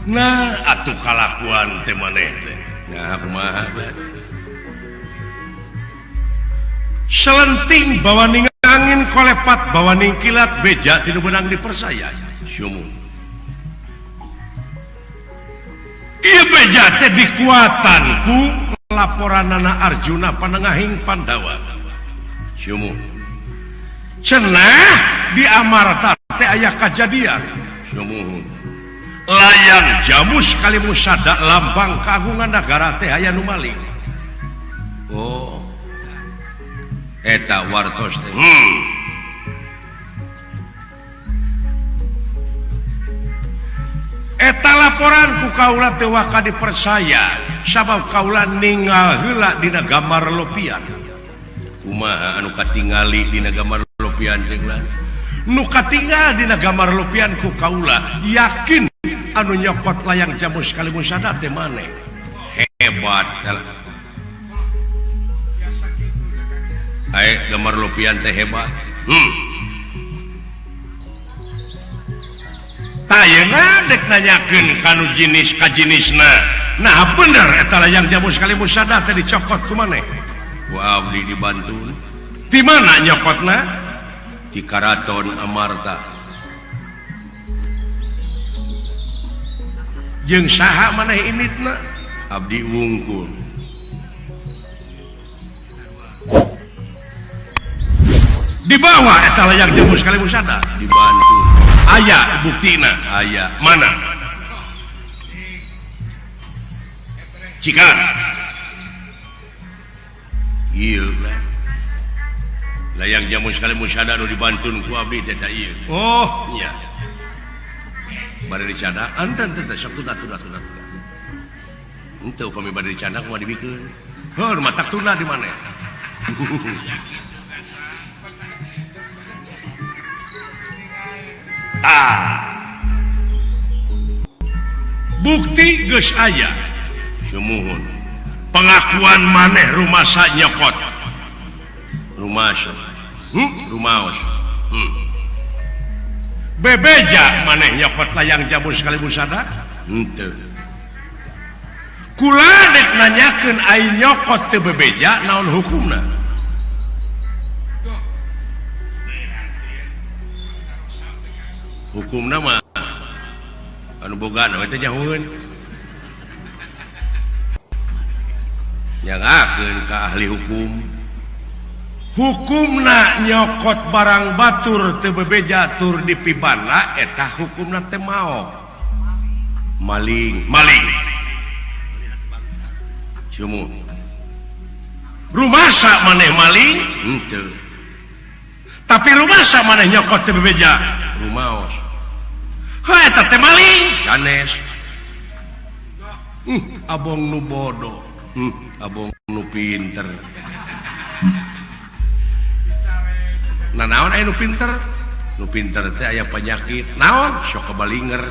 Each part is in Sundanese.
Nah atuh kalakuan teh maneh teh. Nah kumaha teh? Selenting bawaning angin kolepat bawaning kilat beja tinu beunang dipersaya. Sumuhun. Ieu beja teh dikuatan ku laporanana Arjuna panengahing Pandawa. Sumuhun. Cenah di Amarta teh aya kajadian. Sumuhun. Layang jamus kalimusada lambang kagungan nagara teh aya nu maling. Oh. Eta wartos teh. Eta laporan ku kaula teu waka dipercaya sabab kaula ninggal heula dina gambar lopian. Kumaha anu katingali dina gambar lopian teh lan? Nu katingal dina gambar lopian ku kaula yakin anu nyokot layang jamus kalimusada teh maneh. Hebat. Ae gambar lopian teh hebat. Tayeuna dek nanyakeun kanu jenis ka jenisna. Nah bener eta layang jamus kalimusada teh dicokot ku maneh. Ku abdi dibantu. Di mana nyokotna? Di Karaton Amarta. Jeung saha maneh initna? Abdi wungkul. Dibawa eta layang jamus kalimusada dibantu. Aya buktina, aya. Mana? Cikan. Ieu layang jamus kalimusada nu dibantun ku abdi teh ta ieu. Oh, nya. Bade dicanda anten teh sok tunda tunda tunda. Henteu upami bade dicanda kumaha dibikeun. Heuh, matak tunda di maneh. Tah. Bukti geus aya. Sumuhun. Pengakuan maneh rumasa nyokot. Rumasa. Rumaos. Bebeja maneh nyokot layang jamus kalimusada? Henteu. Kula dek nanyakeun ai nyokot teu bebeja naon hukumna? Hukumna mah anu boga we teh nyahueun. Nyangakeun ka ahli hukum. Hukumna nyokot barang batur teu bebeja tur dipibana eta hukumna teh maok. Maling, maling. Sumuh. Rumasa maneh maling? Henteu. Tapi rumasa maneh nyokot teu bebeja? Rumaos. Heuh eta teh maling, sanes. Abong nu bodoh, abong nu pinter. Nah naon aya nu pinter? Nu pinter teh aya penyakit. Naon? Sok kebalinger.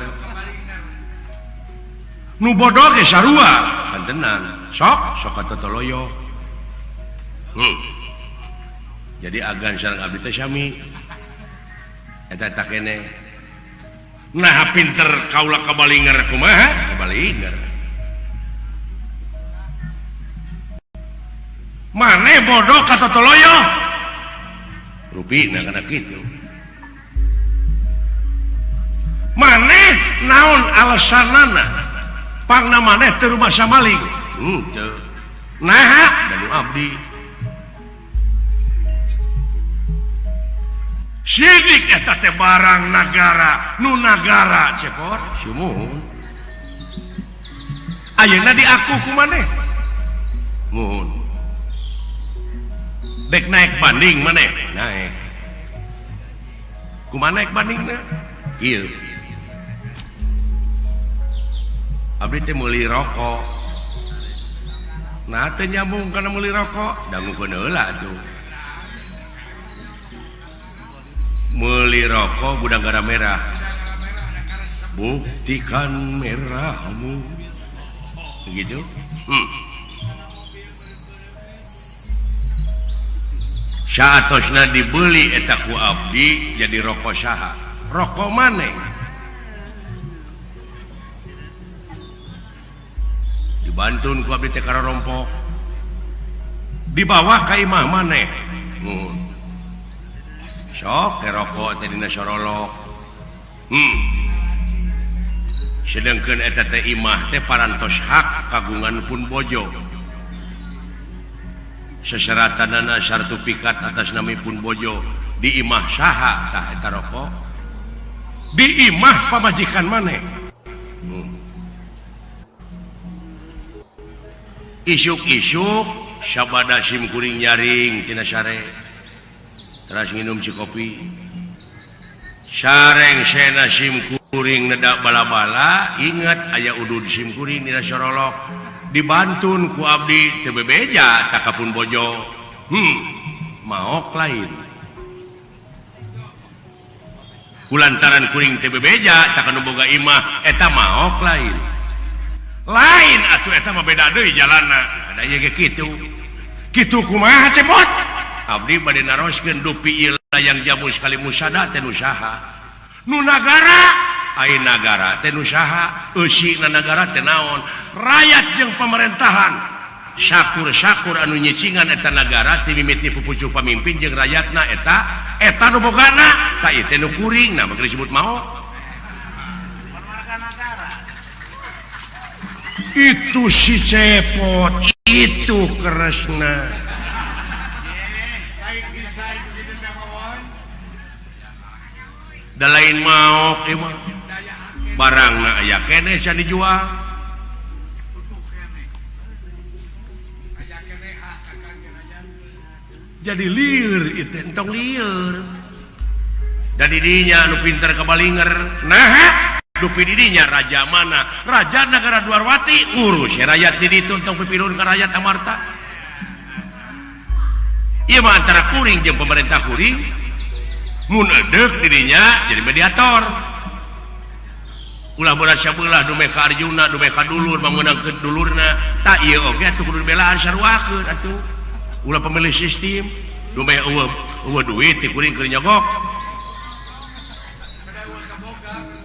Nu bodoh ge sarua, kantenan. Sok sok katotoloyo. Jadi agan sareng abdi teh sami. Eta eta keneh. Nah pinter kaula kabalinger kumaha? Kabalinger. Maneh bodoh katotoloyo. Rupi nah kana kitu. Maneh naon alasanana? Pangna maneh teu rumasa maling. Henteu. Naha da nu abdi. Sidik eta teh barang nagara, nu nagara cepot. Sumuhun. Ayeuna diaku ku maneh. Muhun. Dek naik banding maneh? Naik. Kumaha naik bandingna? Kieu. Abdi teh meuli rokok. Nah teu nyambung kana meuli rokok, dangukeun heula atuh. Meuli rokok gudang garam merah. Buktikan merahmu. Begitu? Saatosna dibeli eta ku abdi jadi rokok saha? Rokok maneh. Dibantun ku abdi teh karompok. Dibawa ka imah maneh. Nuhun. Sok rokok teh dina sorolok. Sedengkeun eta teh imah teh parantos hak kagungan pun bojo. Seseratanana sertifikat atas nami pun bojo di imah saha tah eta rokok. Di imah pamajikan maneh. Isuk-isuk sabada sim kuring nyaring tina sare. Teras nginum si kopi. Sareng sena sim kuring nedak bala-bala, ingat aya udud sim kuring dina sorolok. Dibantun ku abdi teu bebeja tak ka pun bojo. Maok lain. Kulantaran kuring teu bebeja tak nu boga imah eta maok lain. Lain atuh eta mah beda deui jalanna. Ada ieu ge kitu. Kitu kumaha cepot? Abdi bade naroskeun dupi ieu layang jamus kali musada teh nu saha? Nu nagara, ai nagara teh nu saha? Eusina nagara teh naon? Rakyat jeung pemerintahan. Sakur-sakur anu nyicingan eta nagara ti mimiti pupucuh pamimpin jeung rakyatna eta eta nu bogana tah ieu teh nu kuring nah mah disebut maok. Itu si Cepot, itu Kresna. Da lain maok ieu mah. Barangna aya keneh can dijual. Jadi lieur ieu teh, entong lieur. Da didinya anu pinter kabalinger. Nah, dupi didinya raja mana? Raja negara Dwarwati ngurus rakyat di ditu entong pipilun ka rakyat Amarta. Ieu mah antara kuring jeung pemerintah kuring. Mun edeuk didinya jadi mediator. Ulah berasa beulah dumeh ka Arjuna, dumeh ka dulur, meunangkeun dulurna. Tah ieu oge atuh kudu dibelaan saruakeun atuh. Ulah pemilih sistem, dumeh eueuh duit ti kuring keur nyogok.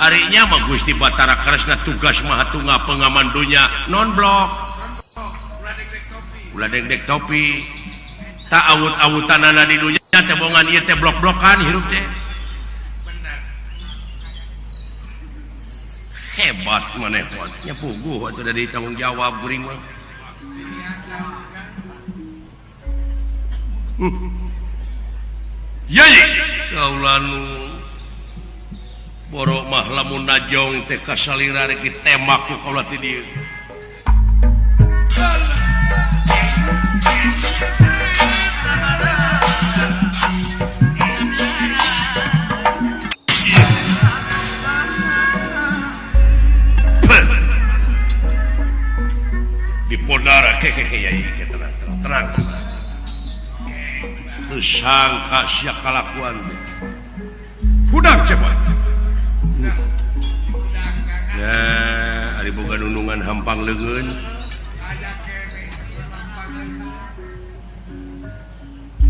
Arinya mah Gusti Batara Kresna tugas Mahatunga pengaman dunya non blok. Ulah deg-deg topi. Tak awut-awutanana di dunya teh bongan ieu teh blok-blokan hirup teh. Hebat maneh nya puguh atuh dari tanggung jawab kuring mah. Yai kaula nu borok mah lamun najong teh kasalira rek ditembak ku kaula ti dieu. Dipodara keke yai ke tenang tenang. Teu sangka sia kalakuan teh. Hudang cepot. Nah, ari boga nunungan hampang leungeun.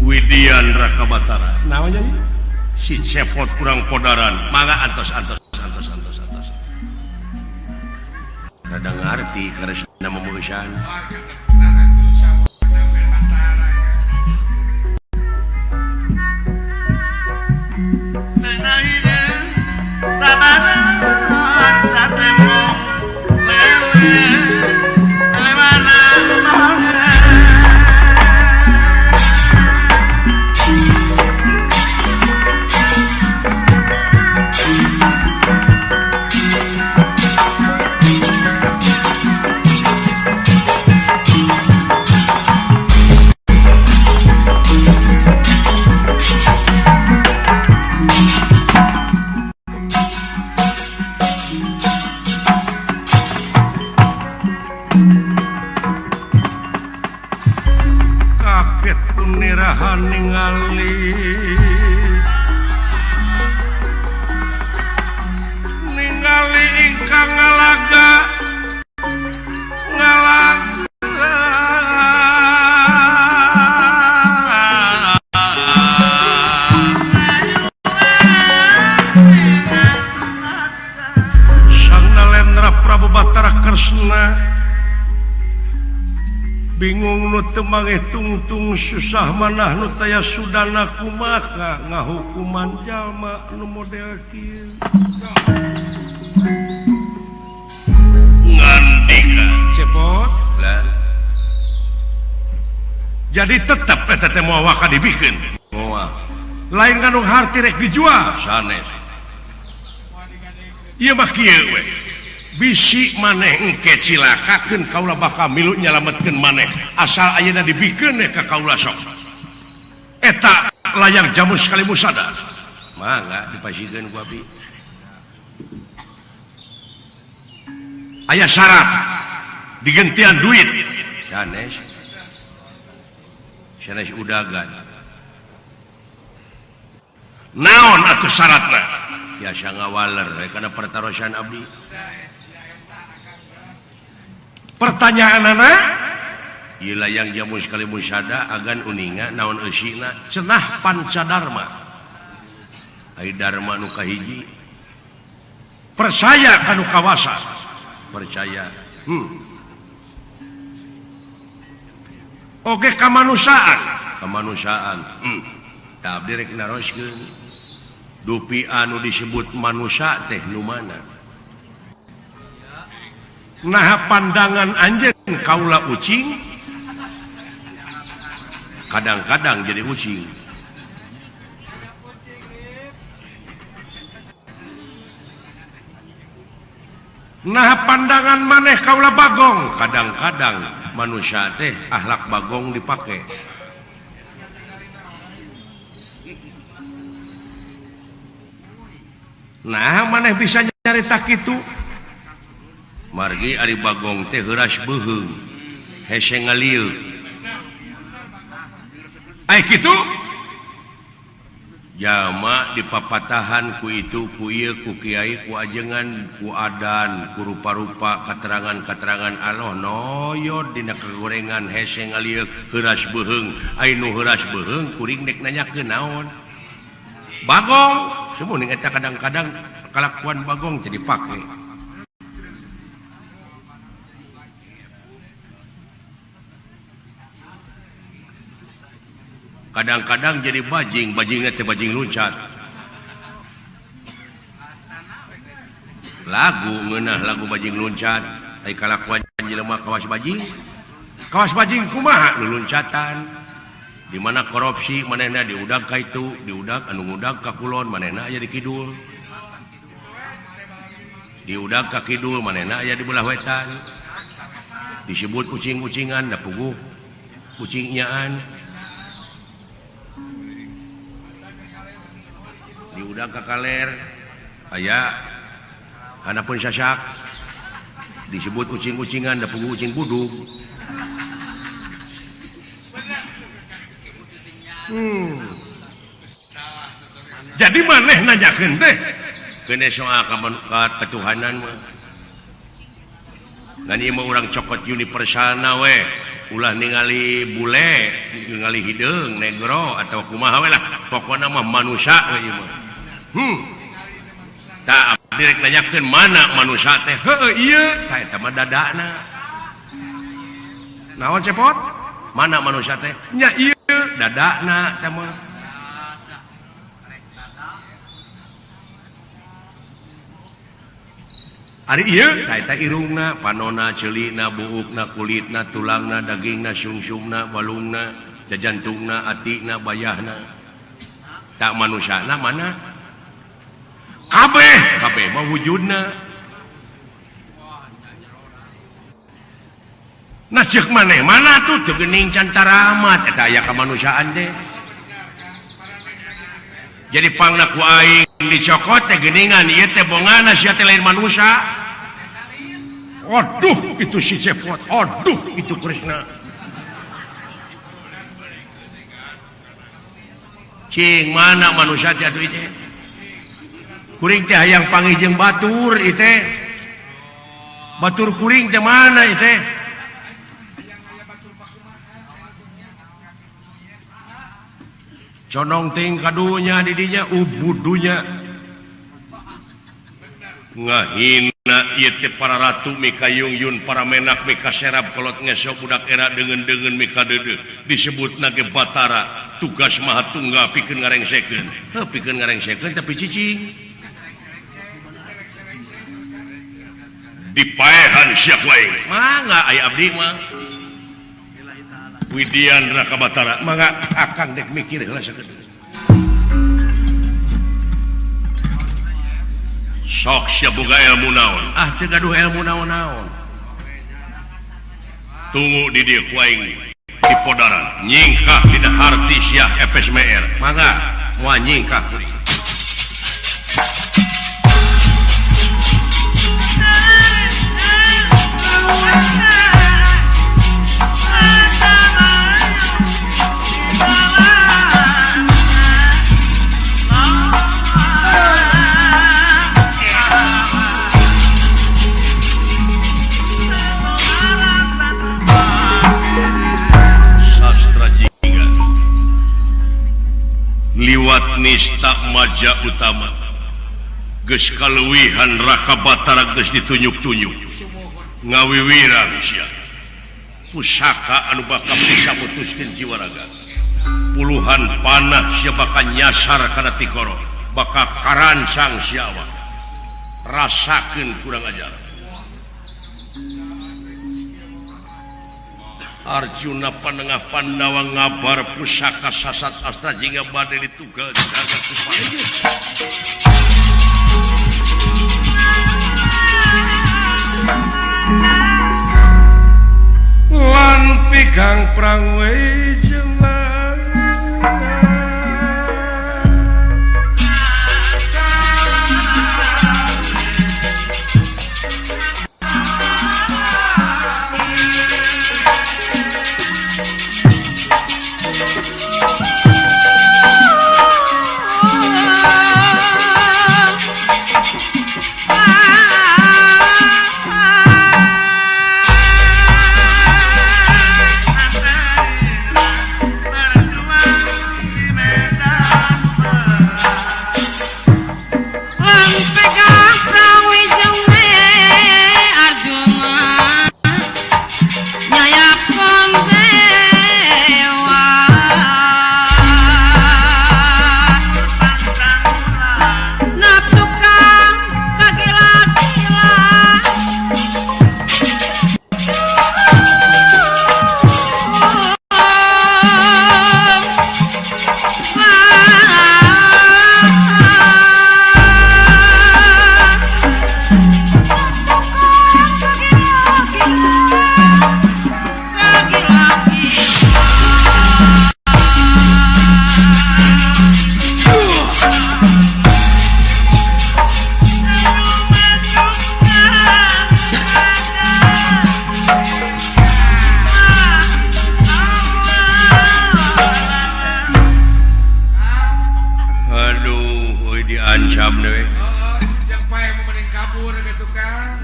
Widian Raka Batara. Naon jadi? Si Cepot kurang podaran. Mangga antos antos antos antos antos. Rada ngarti karesna memuusan. Ningali ningali ingkang ngalaga ngalaga Sang Nalendra Prabu Batara Kresna Bingung nu teu mangeh tungtung susah manah nu taya sudana kumaha ngahukuman jalma nu model kieu. Ngandika cepot lah. Jadi tetep eta teh moal waka dibikeun. Moal. Lain ngandung harti rek dijual sanes. Ieu mah kieu we. Bisi maneh engke cilakakeun kaula bakal milu nyalametkeun maneh asal ayeuna dibikeun ka kaula sok. Eta layang jamus kali musada. Mangga dipasikeun ku abdi. Aya syarat digentian duit. Sanes. Sanes udagan. Naon atuh syaratna? Biasa ngawaler kana pertarosan abdi. Pertanyaan anak ieu layang jamus kali musada agan uninga naon eusina cenah pancadarma. Ai dharma nu kahiji percaya ka nu kawasa percaya. Oge kamanusiaan kamanusiaan. Tah abdi rek naroskeun dupi anu disebut manusia teh nu mana? Nah pandangan anjeun kaula ucing kadang-kadang jadi ucing. Nah pandangan maneh kaula bagong kadang-kadang manusia teh akhlak bagong dipake. Nah maneh bisa nyarita kitu. Margi ari bagong teh heuras beuheung hese ngalieuk. Ai kitu jalma dipapatahan ku itu ku ieu ku kiai ku ajengan ku adan ku rupa-rupa katerangan-katerangan Allah noyod dina kagorengan hese ngalieuk heuras beuheung. Ai nu heuras beuheung kuring dek nanyakeun naon? Bagong semuning eta kadang-kadang kalakuan bagong teh dipake. Kadang-kadang jadi bajing, bajingnya teh bajing loncat. Lagu ngeunah lagu bajing loncat, ai kalakuan jelema kawas bajing. Kawas bajing kumaha nu loncatan? Di mana korupsi manehna diudag ka itu, diudag anu ngudag ka kulon manehna aya di kidul. Diudag ka kidul manehna aya di belah wetan. Disebut kucing-kucingan da puguh kucing nyaan. Diudag ka kaler aya hanapun sasak disebut kucing-kucingan da puguh kucing budug. Jadi maneh nanyakeun teh keun soal ketuhanan mah. Ngan ieu mah urang cokot universalna we, ulah ningali bule, ningali hideung, negro atau kumaha we lah, pokona mah manusia we ieu mah. Tah abdi rek nanyakeun mana manusia teh? Heueuh ieu tah eta mah dadana. Naon cepot? Mana manusia teh? Nya ieu dadana teh mah. Ari ieu tah eta irungna, panona, ceulina, buukna, kulitna, tulangna, dagingna, sungsumna, balungna, jajantungna, atina, bayahna. Tak manusiana mana? Kabeh, kabeh mah wujudna. Nah ceuk maneh mana tuh teu geuning can taramat eta aya kamanusiaan teh. Jadi pangna ku aing dicokot teh geuningan ieu teh bongana sia teh lain manusia. Aduh itu si Cepot, aduh itu Krishna. Cing mana manusia teh atuh teh? Kuring teh hayang panggih jeung batur ieu teh. Batur kuring teh mana ieu teh? Condong ting kadunya didinya ubudunya. Ngahina Ieu teh para ratu mika Yungyun, para menak mika serap kolot ngesok budak era deungeun-deungeun mika deudeuh disebutna ge Batara tugas maha tunggal pikeun ngarengsekeun. Heuh pikeun ngarengsekeun tapi cicing. Dipaehan sia ku aing. Mangga aya abdi mah. Widian Raka Batara, mangga akang dek mikir heula sakedeung. Sok sia boga ilmu naon? Ah teu gaduh ilmu naon-naon. Tunggu di dieu ku aing di podaran. Nyingkah dina harti sia FSMR. Mangga moal nyingkah kuring. Liwat nista maja utama geus kaluwihan Raka Batara geus ditunjuk-tunjuk ngawiwirang sia pusaka anu bakal bisa mutuskeun jiwa raga puluhan panah sia bakal nyasar kana tikoro bakal karancang sia awak rasakeun kurang ajar. Arjuna panengah Pandawa ngabar pusaka sasat astra jingga bade ditugal jaga kupaya. Lan pigang prang we jelang.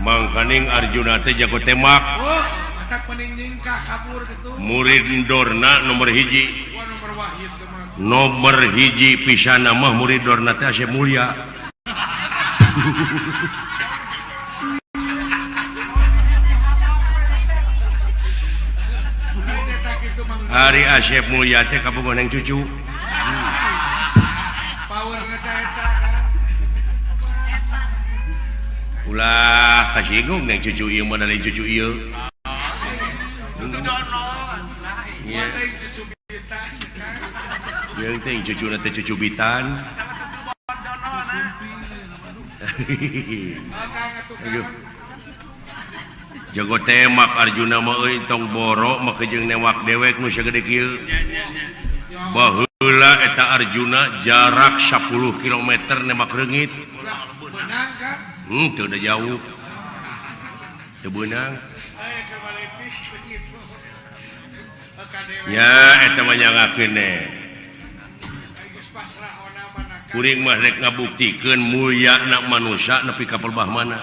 Mangkaning Arjuna teh jago tembak. Oh, matak mending nyingkah kabur gitu. Murid Dorna nomor hiji. Wah, nomor wahid teh mah. Nomor hiji pisan mah murid Dorna teh Asep Mulya. Ari Asep Mulya teh kabogoh neng cucu. Power teh eta kan. Ulah kasinggung neng cucu ieu mah lain cucu ieu. Cucu dono. Iya. Cucu bitan. Jeung teh cucu teh cucu bitan. Aduh. Jago tembak Arjuna mah euy tong boro make jeung newak dewek nu sagede kieu. Baheula eta Arjuna jarak 10 km nembak reungit. Beunang kan? Teu da jauh. Teu beunang. Ya eta mah nyangakeun ne. Kuring mah rek ngabuktikeun mulyana manusia nepi ka pelbah mana.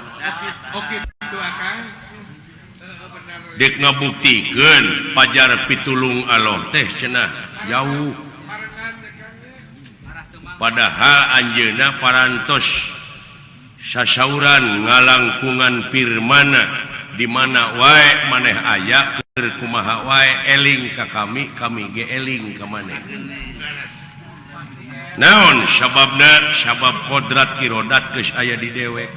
Oke kitu akang. Dek ngabuktikeun pajar pitulung Allah teh cenah jauh. Padahal anjeunna parantos Sasauran ngalangkungan firmana di mana wae maneh aya keur kumaha wae eling ka kami, kami ge eling ka maneh. Naon sababna? Sabab kodrat irodat geus aya di dewek.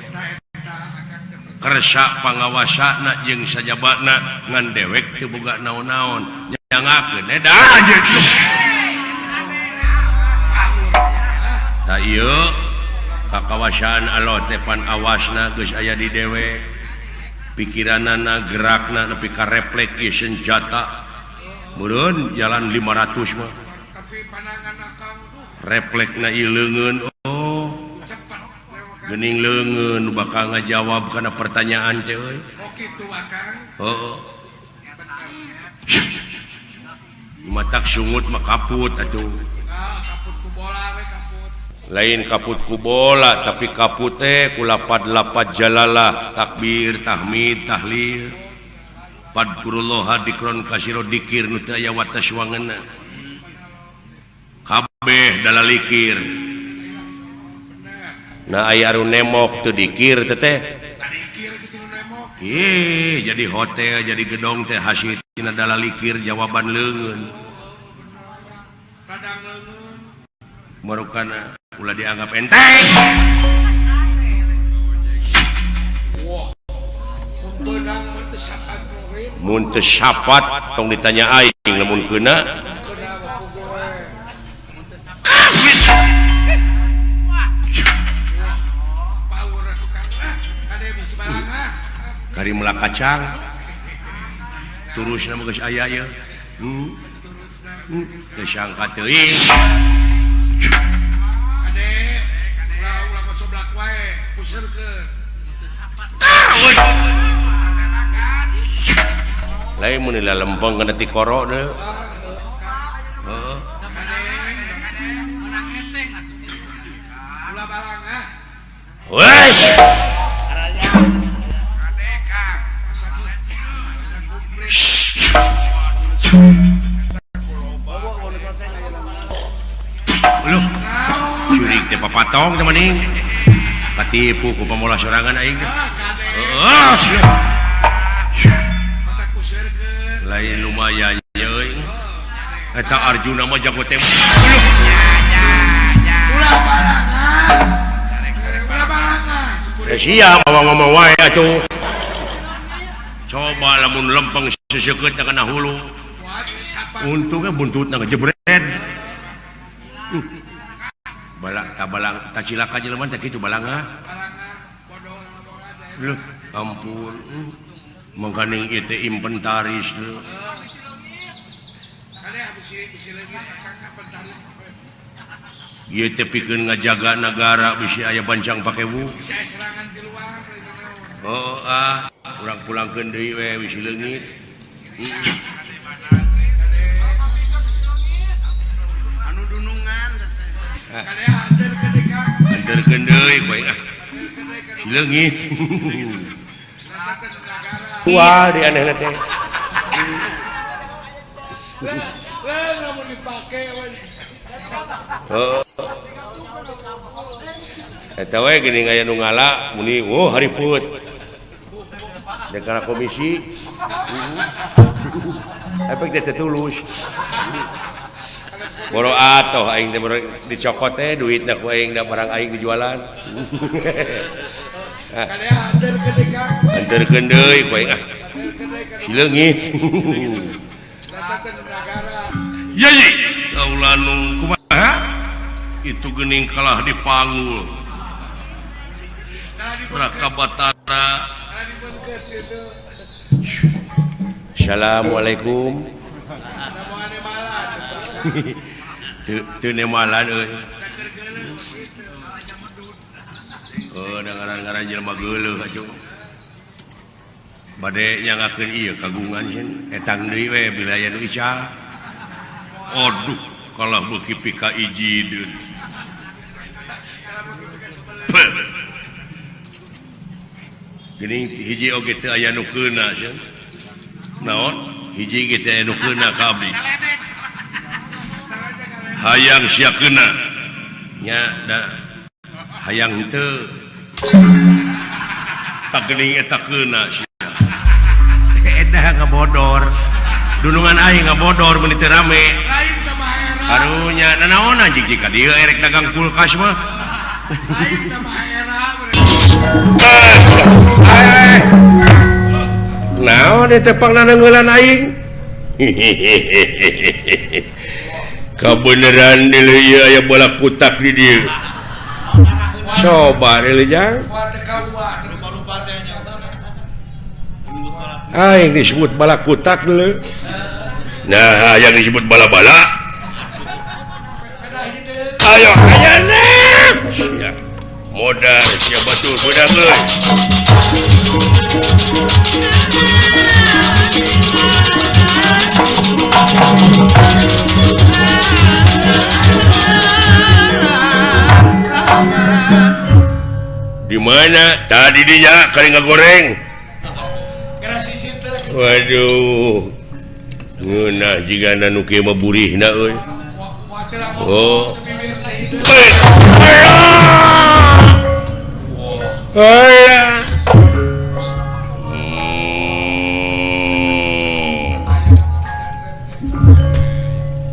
Kersa pangawasana jeung sajabana ngan dewek teu boga naon-naon. Nyangakeun edan. Tah ieu kakawasaan Allah teh pan awasna geus aya di dewek. Pikiranana gerakna nepi ka refleks ieu senjata. Meureun jalan 500 mah. Refleksna ieu leungeun oh. Geuning leungeun bakal ngajawab kana pertanyaan teh euy. Oh kitu Akang. Heeh. Matak sungut mah kaput atuh. Kaput ku bola we kaput. Lain kaput ku bola tapi kaput teh ku lapad-lapad jalalah takbir, tahmid, tahlil. Fadkurullah dikron kasiro dikir nu teu aya watas wangeunna. Kabeh dalalikir. Nah aya anu nemok teu dikir teh teh. Dikir kitu nu nemok. Ih, jadi hotel, jadi gedong teh hasil tina dalalikir jawaban leungeun. Radang leungeun. Marukana ulah dianggap enteng. Wah. Mun beunang mah teu sapat muhrim. Mun teu sapat tong ditanya aing lamun keuna. Keuna mah kudu we. Power atuh Kang. Ah, kade bisi barang ah. Kari melak kacang. Turusna mah geus aya ieu. Teu sangka teuing. Kade ulah ulah kocoblak wae, puseurkeun. Lain mun lempeng kana tikoro deui. Heeh. Kade ulah barang ah. Wes. Kade Kang. Asa kumplit. Loh, curik teh papatong teh maning. Katipu ku pamolah sorangan aing teh. Ah, kade. Heeh, sia. Mata kuseurkeun. Lain lumayan euy. Eta Arjuna mah jago tembak. Ulah barang ah. Ulah barang ah. Eh siap bawa ngomong wae atuh. Coba lamun lempeng seseukeut kana hulu. Untungnya buntutna ngejebret. Balak ta balang ta cilaka jelema teh kitu balanga. Loh, ampun. Mangkaning ieu teh inventaris leuh. Kade bisi bisi leungit Akang inventaris. Ieu teh pikeun ngajaga nagara bisi aya bancang pakewu. Bisi aya serangan di luar lain naon. Oh ah, urang pulangkeun deui we bisi leungit. Anu dunungan. Kade anterkeun deui Kang. Anterkeun deui ku aing ah. Leungit. Wah, di anehna teh. Lah lamun dipake we. Heeh. Eta we geuning aya nu ngala muni oh hariput. Negara komisi. Efek teh tulus. Boro atoh aing teh boro dicokot teh duitna ku aing da barang aing dijualan. Kade anterkeun deui Kang. Anterkeun deui ku aing ah. Si leungit. Ye ye, kaula nu kumaha? Itu geuning kalah dipanggul. Raka Batara. Assalamualaikum. Teu nemalan euy. Oh, da ngaran-ngaran jelema geuleuh atuh. Bade nyangakeun ieu kagungan cenah etang deui we bila aya nu ical. Aduh, kalah beuki pika ijideun. Geuning hiji oge teu aya nu keuna cenah. Naon? Hiji ge teu aya nu keuna ka abdi. Hayang sia keuna. Nya da hayang henteu. Tak geuning eta keuna sia. Edah ngabodor. Dunungan aing ngabodor meuni teu rame. Lain tambah era. Karunya nanaonan jig ka dieu erek dagang kulkas mah. Lain tambah era. Naon eta pangnanengeulan aing? Kabeneran deuleu ieu aya bola kutak di dieu. Coba deuleu jang. Aing disebut bala kutak deuleu. Nah, yang disebut bala-bala. Ayo, ayana. Sia. Modal sia batur modal euy. Di mana tadi dinya kali ngagoreng. Waduh. Ngeunah jigana nu kieu mah burihna euy. Oh. Alah.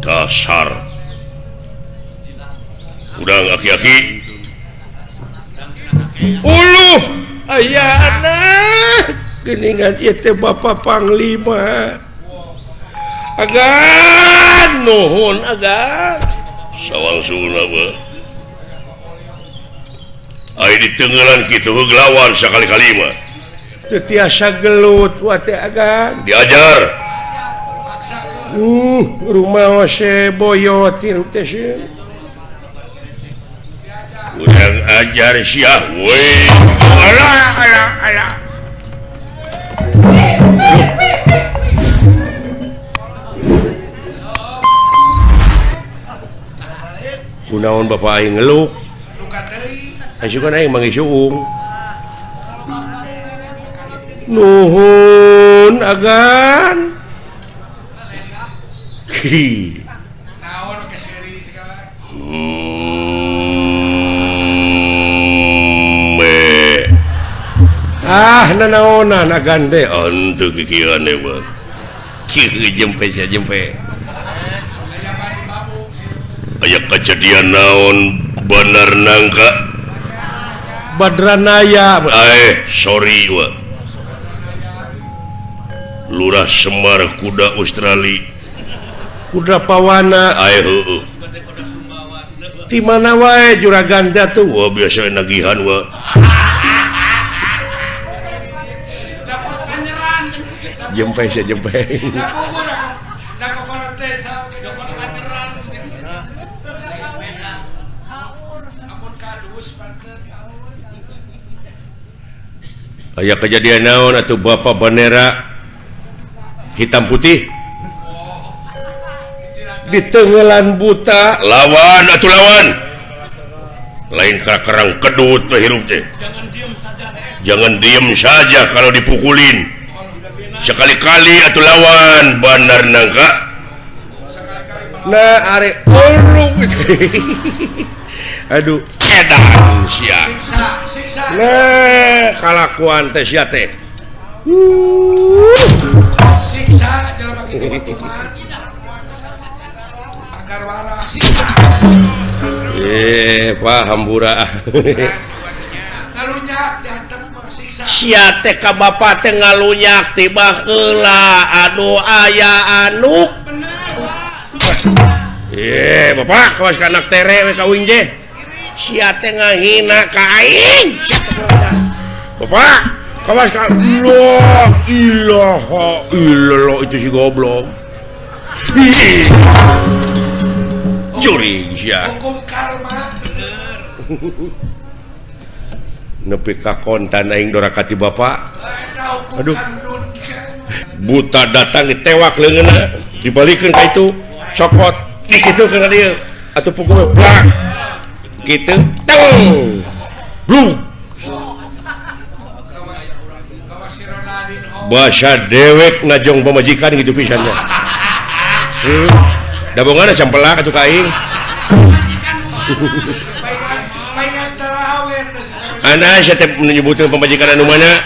Dasar. Udang aki-aki. Uluh, aya anak. Geuningan ieu teh Bapak Panglima. Agan nuhun agan. Sawangsulna mah. Ai ditenggelan kitu heug lawan sakali-kali mah. Teu tiasa gelut wa teh agan. Diajar. Rumah ose boyot hirup teh sieun. Urang ajar sia we. Alah alah alah. Kunaon bapak aing ngeluk? Asukan aing manggih suung. Nuhun agan. Ki. Naon keseri segala. Ah, nanaonan agan teh henteu kikieuan deui mah. Kieu jempe sia jempe. Aya kejadian naon Bandar Nangka Badranaya sorry wa. Lurah Semar kuda Australia kuda Pawana heueuh. Di mana wae juragan jatuh wah biasa nagihan wa. Jempe sia jempe. Aya kejadian naon atuh bapak bendera hitam putih ditenggelan buta lawan atuh lawan lain kerang kedut teh hirup teh. Jangan diem saja kalau dipukulin sekali-kali atuh lawan Bandar Nangka. Nah are urung. Aduh edan sia. Nah kalakuan teh sia teh. Siksa jelema kitu mah. Agar waras siksa. Pak hampura. Ngalunyak dihantem mah siksa. Sia teh ka bapa teh ngalunyak tiba heula aduh aya anuk. Bapak kawas ka anak tere we ka uing je. Sia teh ngahina ka aing. Bapak kawas ka la ilaha illallah itu si goblok. Curi sia. Hukum karma bener. Nepi ka kontan aing doraka ti bapak. Aduh. Buta datang ditewak leungeunna, dibalikeun ka itu, cokot dikitu ka dieu atuh pukul plak. Kitu teng. Blung. Basa dewek najong pamajikan gitu pisan nya. Dabongan sampelak atuh ka aing. Ana sia teh menyebutkeun pamajikan anu mana?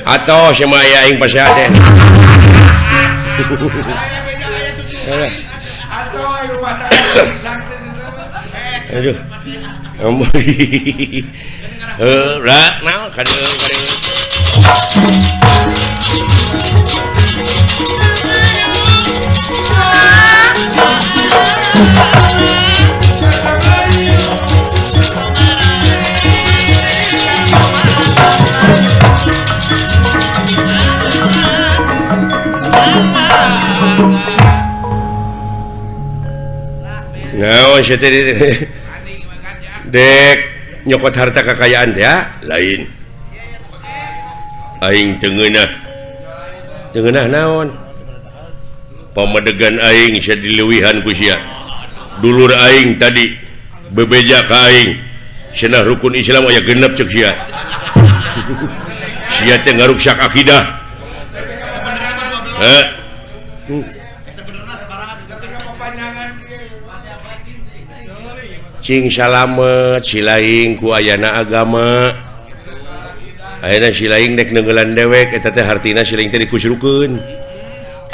Atau sia mah aya aing pasea teh. Aduh. Lah, naon kadeung kadeung. Naon sia teh dek nyokot harta kekayaan teh lain. Aing teu ngeunah. Teu ngeunah naon? Pamedegan aing sia dileuwihan ku sia. Dulur aing tadi bebeja ka aing. Cenah rukun Islam aya genep ceuk sia. Sia teh ngaruksak akidah. Heh. Cing salamet silaing ku ayana agama. Ayeuna silaing dek neunggelan dewek eta teh hartina silaing teh dikusrukeun.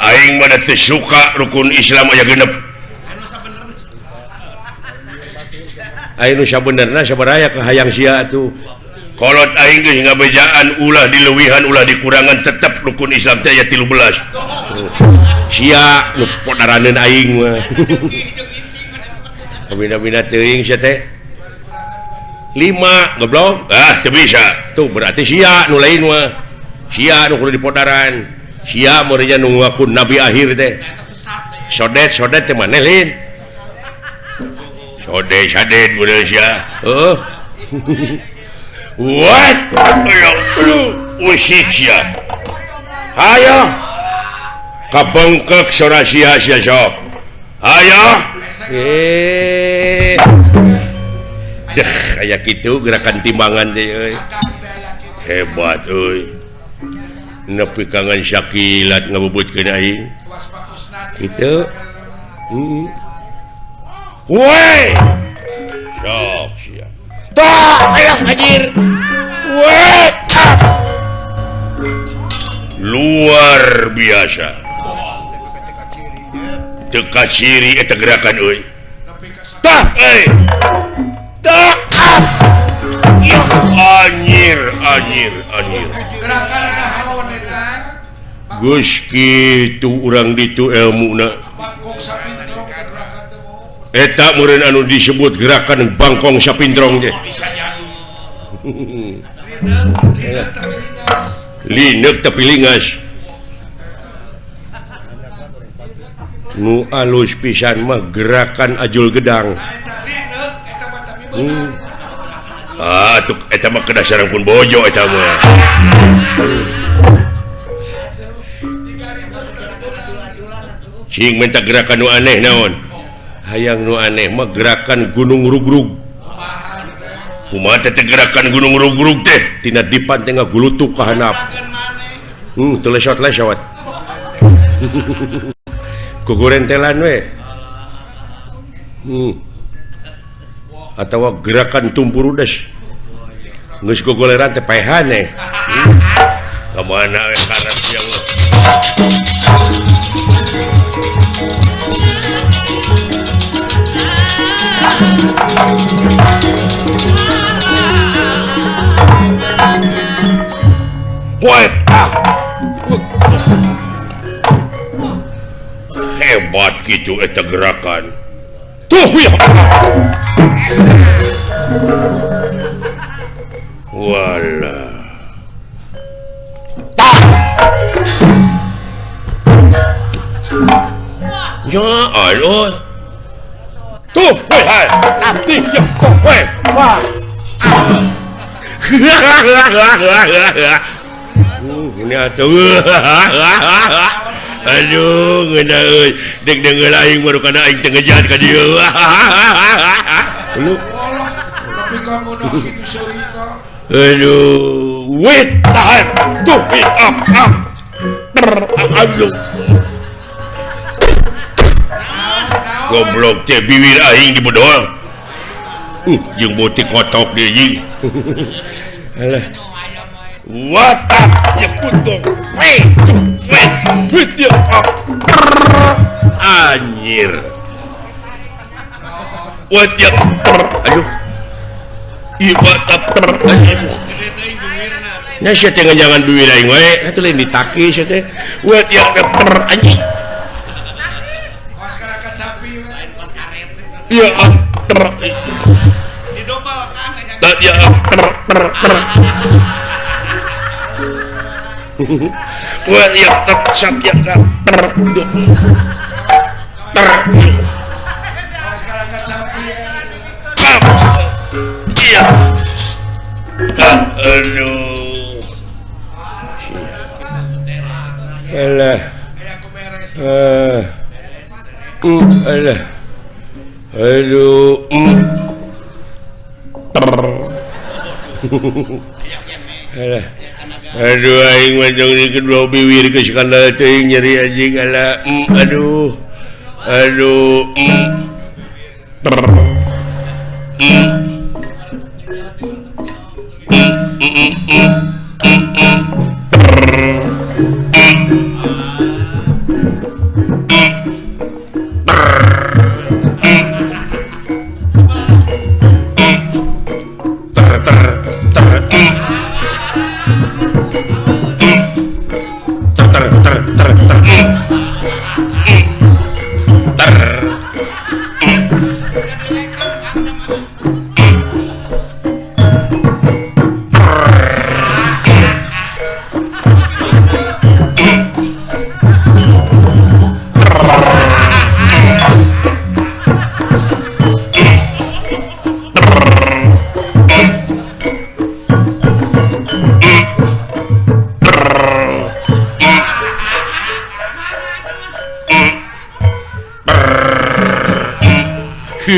Aing mah teu suka rukun Islam aya genep. Aing nu sabenerna sabaraya ka hayang sia atuh. Kolot aing geus ngabejaan ulah dileuwihan ulah dikurangan tetep rukun Islam teh aya 13. Sia nu podaraneun aing mah. Kabina-bina teuing sia teh 5 goblok ah teu bisa tuh berarti sia nu lain mah sia nu kudu dipodaran sia meureunnya nu ngaku nabi akhir teh sodet sodet teh maneh lain sodet sadet meureun sia heuh what usik sia hayo kabengkek sora sia sia sok hayo deh kayak gitu gerakan timbangan teh euy. Hebat euy. Nepi kangen sakilat ngabubutkeun aing. Kitu. Heeh. Woi. Sok sia. Tah, aya anjir. Woi. Luar biasa. Teu kaciri eta gerakan euy. Tah euy. Tah. Anjir, anjir, anjir. Geus kitu urang ditu elmuna. Eta meureun anu disebut gerakan bangkong sapintrong teh. Lineuk tapi lingas. Nu alus pisan mah gerakan ajul gedang. Ah, tuh eta mah kedah sareng pun bojo eta mah. Cing minta gerakan nu aneh naon? Hayang nu aneh mah gerakan gunung rugrug. Kumaha teh gerakan gunung rugrug teh? Tina dipan teh ngagulutuk ka handap. Teu lesot-lesot. Kugurentelan we. Atawa gerakan tumpurudes. Geus gogoleran teh paehan eh. Ka mana we karep yang Woi, ah. Hebat gitu eta gerakan. Tuh ya. Walah. Tah. Ya Allah. Tuh, woi, hai. Tapi ya tuh, woi. Wah. Ini atuh. Aduh, ngeunah euy. Deg deungeul aing baru kana aing teu ngejahat ka dieu. Lu tapi kamu noh kitu seurina. Aduh, wait, tahan. Tuh, up, up. Aduh. Goblok teh bibir aing dibedol. Jeung beutik kotok deui jing. Alah. Watak jeung untung. Weh, weh, weh, anjir. Watak aduh. Ieu watak anjir. Nya sia teh nganjangan duit aing wae, atuh lain ditaki sia teh. Watak anjing. Kos kana kacapi we. Iya, Didobel kang ya Wah, ya ter ya ter ter iya. Aduh. Alah. Alah. Aduh. Alah. Aduh aing mah jong di kedua biwir geus kandal teuing nyeri anjing alah. Aduh. Aduh.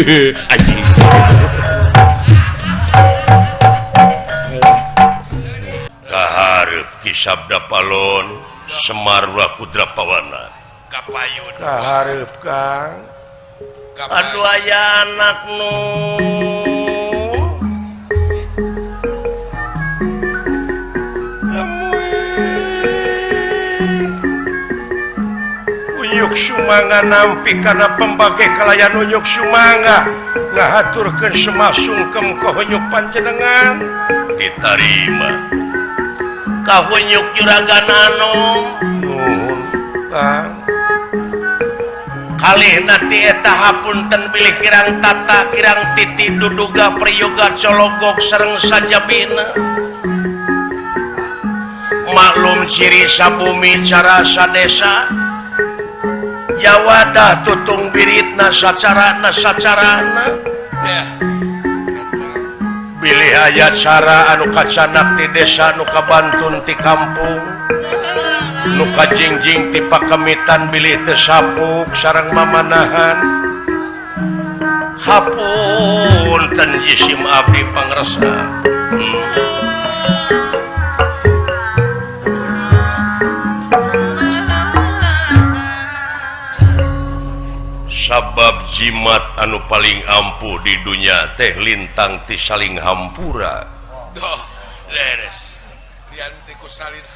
Anjing. Kaharep Ki Sabda Palon Semar Kudra Pawana. Kapayun. Kaharep Kang. Aduh aya anak nu. Unyuk sumanga nampi kana pembage kalayan unyuk sumanga ngahaturkeun semasungkem ka hunyuk panjenengan ditarima ka hunyuk juragan anom nuhun Kang kalihna ti eta hapunten bilih kirang tata kirang titi duduga priyoga cologok sareng sajabina maklum ciri sabumi cara sadesa Jawadah tutung biritna sacarana sacarana bilih aya cara anu kacanak ti desa nu kabantun ti kampung nu kajingjing ti pakemitan bilih teu sapuk sareng mamanahan hapunten jisim abdi pangresa. Sabab jimat anu paling ampuh di dunia teh lintang ti saling hampura.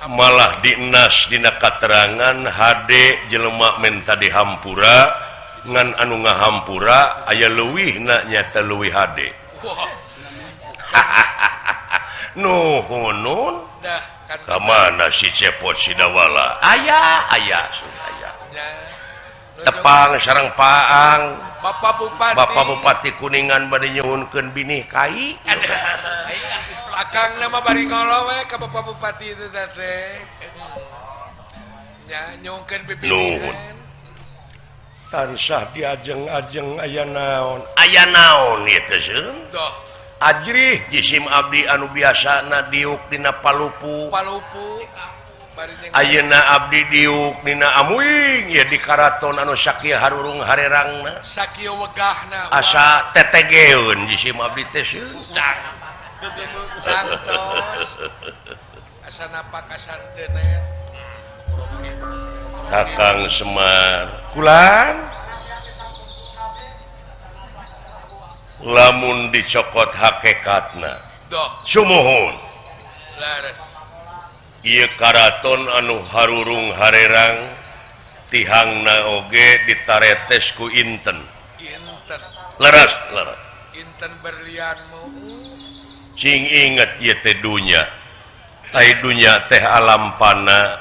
Malah dinas dina katerangan hade jelema menta dihampura ngan anu ngahampura aya leuwihna nyata leuwih hade. Nuhun ka mana si Cepot Sidawala? Aya aya aya. Tepang sareng Paang Bapak Bupati Kuningan bade nyuhunkeun binih kai. Akang nama bari ngolo we ka Bapak Bupati itu teh. Nya nyuhunkeun pipilihan. Tansah diajeng-ajeng aya naon? Aya naon ieu teh seun? Ajrih jisim abdi anu biasana diuk dina Palupu. Palupu. Ayeuna abdi diuk dina amuing ya di karaton anu sakieu harurung harerangna sakieu wegahna asa tetegeun jisim abdi teh seun. Tangtos asa napak asantenet Kakang Semar kulan Lamun dicokot hakekatna. Doh. Sumuhun. Leres. Ieu karaton anu harurung harerang tihangna oge ditaretes ku inten. Inten. Leres, leres. Inten berlianmu. Cing inget ieu teh dunya. Ai dunya teh alam pana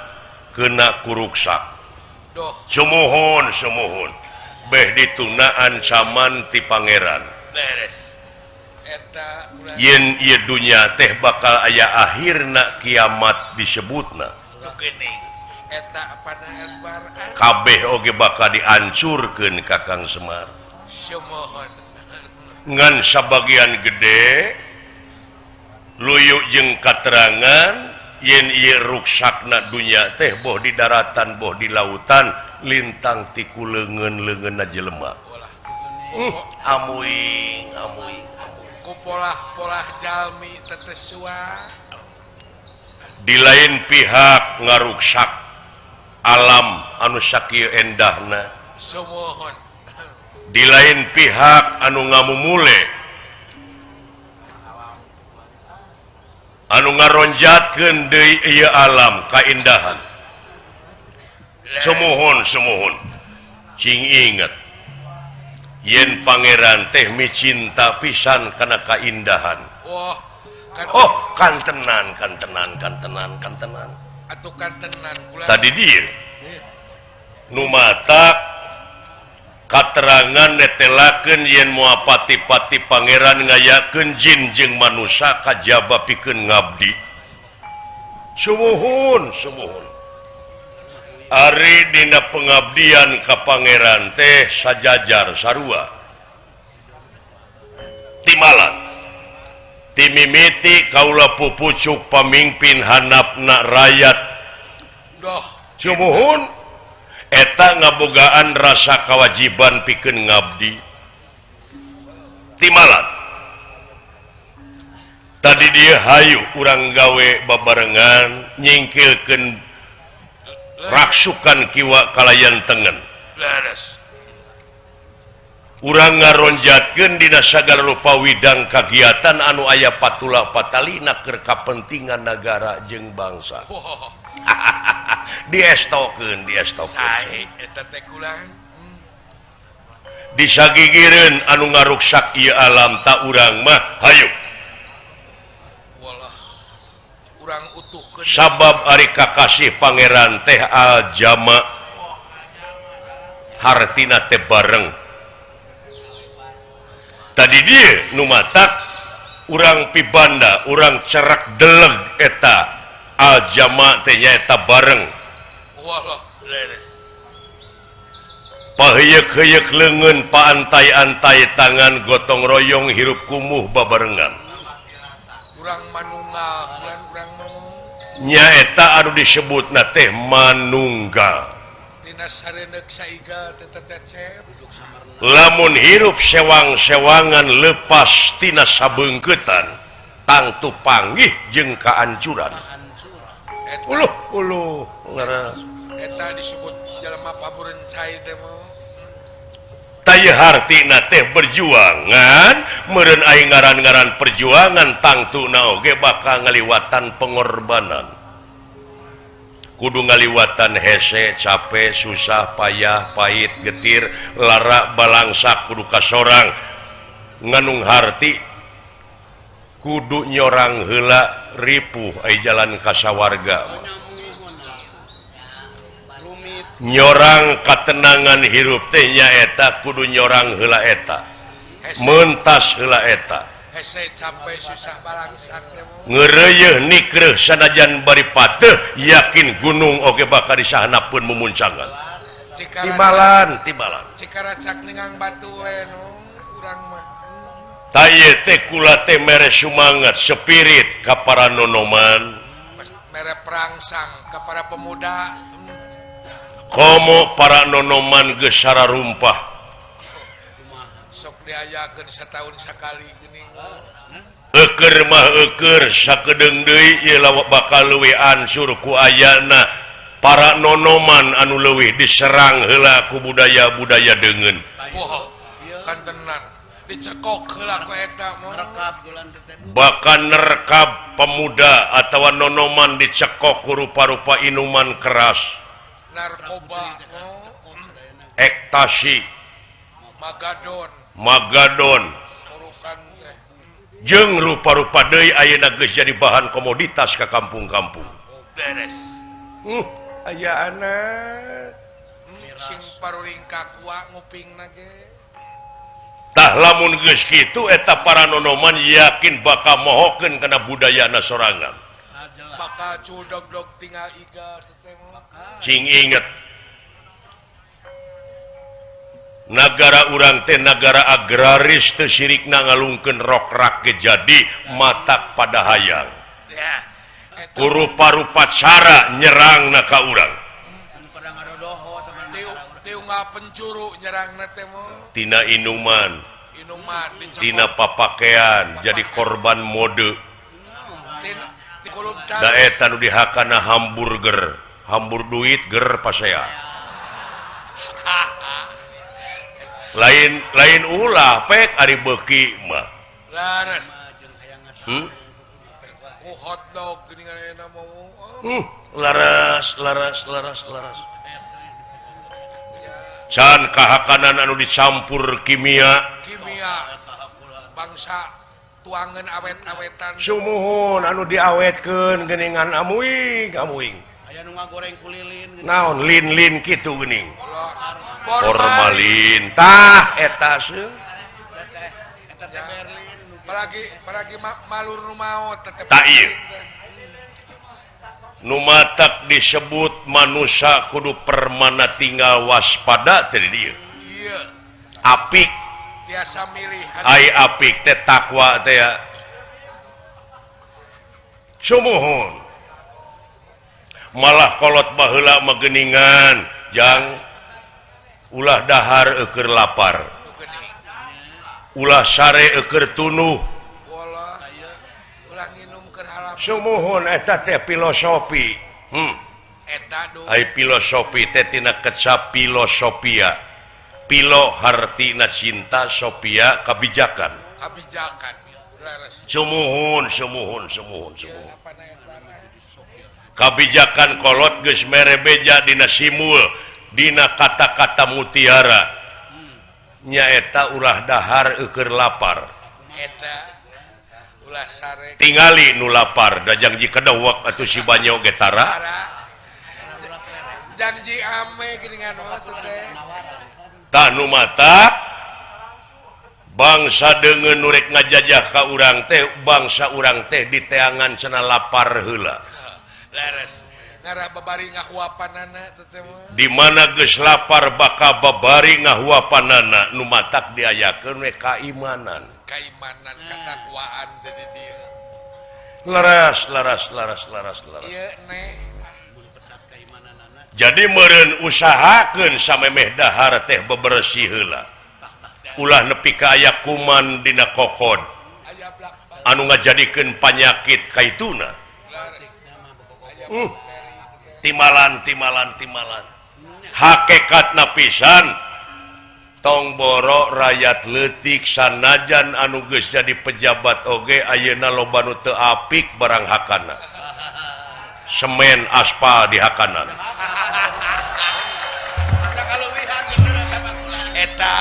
kena kuruksak. Doh. Sumuhun, sumuhun. Beh dituna ancaman ti pangeran. Beres. Eta urang Yen ieu dunya teh bakal aya akhirna kiamat disebutna. Tu geuning. Eta apana akbar. Kabeh oge bakal diancurkeun Kakang Semar. Sumuhun. Ngan sabagian gede luyu jeung katerangan yen ieu ruksakna dunya teh boh di daratan boh di lautan lintang ti ku leungeun-leungeunna jelema. Ulah. Amuing, amuing. Ku polah-polah jalmi tetesua. Di lain pihak ngaruksak alam anu sakieu endahna. Sumuhun. Di lain pihak anu ngamumule anu ngaronjatkeun deui ieu alam kaindahan. Sumuhun, sumuhun. Cing inget yen pangeran teh micinta pisan kana kaindahan. Wah, kan oh, kantenan, kantenan, kantenan, kantenan. Atuh kantenan kula. Tadi dieu nu matak katerangan netelakeun yen moal pati-pati pangeran ngayakeun jin jeung manusa kajaba pikeun ngabdi. Sumuhun, sumuhun. Ari dina pengabdian ka pangeran teh sajajar sarua. Timalan timimiti kaula pupucuk pamimpin handapna rakyat. Doh. Sumuhun. Eta ngabogaan rasa kewajiban pikeun ngabdi. Timalan tadi dia hayu urang gawe babarengan nyingkilkeun raksukan kiwa kalayan tengen. Leres. Urang ngaronjatkeun dina sagala rupa widang kagiatan anu aya patula patalina keur kapentingan nagara jeung bangsa. Oh. Diestokeun, diestokeun. Sae eta teh kulan. Disagigireun anu ngaruksak ieu alam ta urang mah hayu. Walah. Urang utuhkeun. Sabab ari kakasih pangeran teh aljama hartina teh bareng. Tadi dieu nu matak urang pibanda, urang cerak deleg eta aljama teh nyaeta bareng. Walah, leres. Paheuyeuk-heuyeuk leungeun, paantai-antai tangan, gotong royong hirup kumuh babarengan. Urang manunggal, bulan urang ngomong. Nyaeta anu disebutna teh manunggal. Tina sareneuk saigal teh tetecep. Lamun hirup sewang-sewangan lepas tina sabeungkeutan, tangtu panggih jeung kaancuran. Eta, Uluh, uluh, leres. Eta disebut jelema paburencai teh mah. Taya hartina teh berjuangan, meureun aing ngaran-ngaran perjuangan tangtuna oge bakal ngaliwatan pengorbanan. Kudu ngaliwatan hese, capek, susah, payah, pahit, getir, lara, balangsak, kudu kasorang. Nganung harti kudu nyorang heula ripuh ai jalan kasawarga. Nyorang katenangan hirup teh nyaeta kudu nyorang heula eta. Mentas heula eta. Hese capek susah balangsak teh mah. Ngeureuyeun nikreuh sanajan bari pateuh yakin gunung oge bakal disahanapeun mumuncangan. Timalan, timalan. Cikaracak ningang batu we nu urang mah. Taye teh kula teh mere sumangat spirit ka para nonoman. Mere perangsang ka para pemuda. Komo para nonoman geus sararumpah. Sok diayakeun sataun sakali geuning. Eukeun mah eukeun sakedeung deui ieu lawak bakal leuwih ansur ku ayana para nonoman anu leuwih diserang heula ku budaya-budaya deungeun. Wah, kantenan. Dicekok heula ku eta mah. Bahkan nerkab pemuda atawa nonoman dicekok ku rupa-rupa inuman keras. Narkoba, ekstasi, magadon, magadon. Jeung rupa-rupa deui ayeuna geus jadi bahan komoditas ka kampung-kampung. Beres. Aya anak sing paruring kakua ngupingna ge. Tah lamun geus kitu eta para nonoman yakin bakal mohokeun kana budayana sorangan. Bakal cudog-dog tinggal iga teh. Cing inget nagara urang teh nagara agraris teu sirikna ngalungkeun rokrak ge jadi matak pada hayang. Ku rupa-rupa cara nyerangna ka urang. Tina inuman, tina papakean jadi korban mode. Da eta nu dihakana hamburger, hambur duit ger pasea. Lain lain ulah pek ari beuki mah. Laras. Laras laras laras laras. Can kahakanan anu dicampur kimia. Kimia bangsa tuangan awet-awetan. Sumuhun anu diawetkeun geuningan amuing amuing. Aya nu ngagoreng kulilin. Naon lin-lin kitu geuning. Formalin tah eta seuh. Eta teh Berlin. Paragi paragi malur nu maot tetep. Tah ieu. Nu matak disebut manusia kudu permana tinggal waspada teh di dieu. Ieu. Apik tiasa milih. Ai apik teh takwa teh ya. Sumuhun. Malah kolot baheula mah geuningan jang ulah dahar eueur lapar. Ulah sare eueur tunuh. Sumuhun eta teh filosofi. Ai filosofi teh tina kecap filosofia. Pilo hartina cinta, sofia kabijakan. Kabijakan. Sumuhun sumuhun sumuhun sumuhun. Kabijakan kolot geus mere beja dina simul, dina kata-kata mutiara. Nyaeta ulah dahar eueur lapar. Eta tingali nu lapar da jangji kedewek atuh si banyo ge tara. Jangji ame geuningan mah teh. Tah nu matak bangsa deungeun nu rek ngajajah ka urang teh, bangsa urang teh diteangan cenah lapar heula. Leres. Ngarah babari ngahuapanana teh mah. Di mana geus lapar bakal babari ngahuapanana nu matak diayakeun we kaimanan. Kaimanan ketakwaan jadi dia. Laras laras laras laras laras. Ieu neh. Jadi meureun usahakeun samemeh dahar teh bebersih heula. Ulah nepi ka aya kuman dina kokod. Anu ngajadikeun panyakit kaituna. Timalan timalan timalan. Hakikatna pisan tong boro rakyat leutik sanajan anu geus jadi pejabat oge ayeuna loba nu teu apik barang hakana. Semen aspal di hakanan. Eta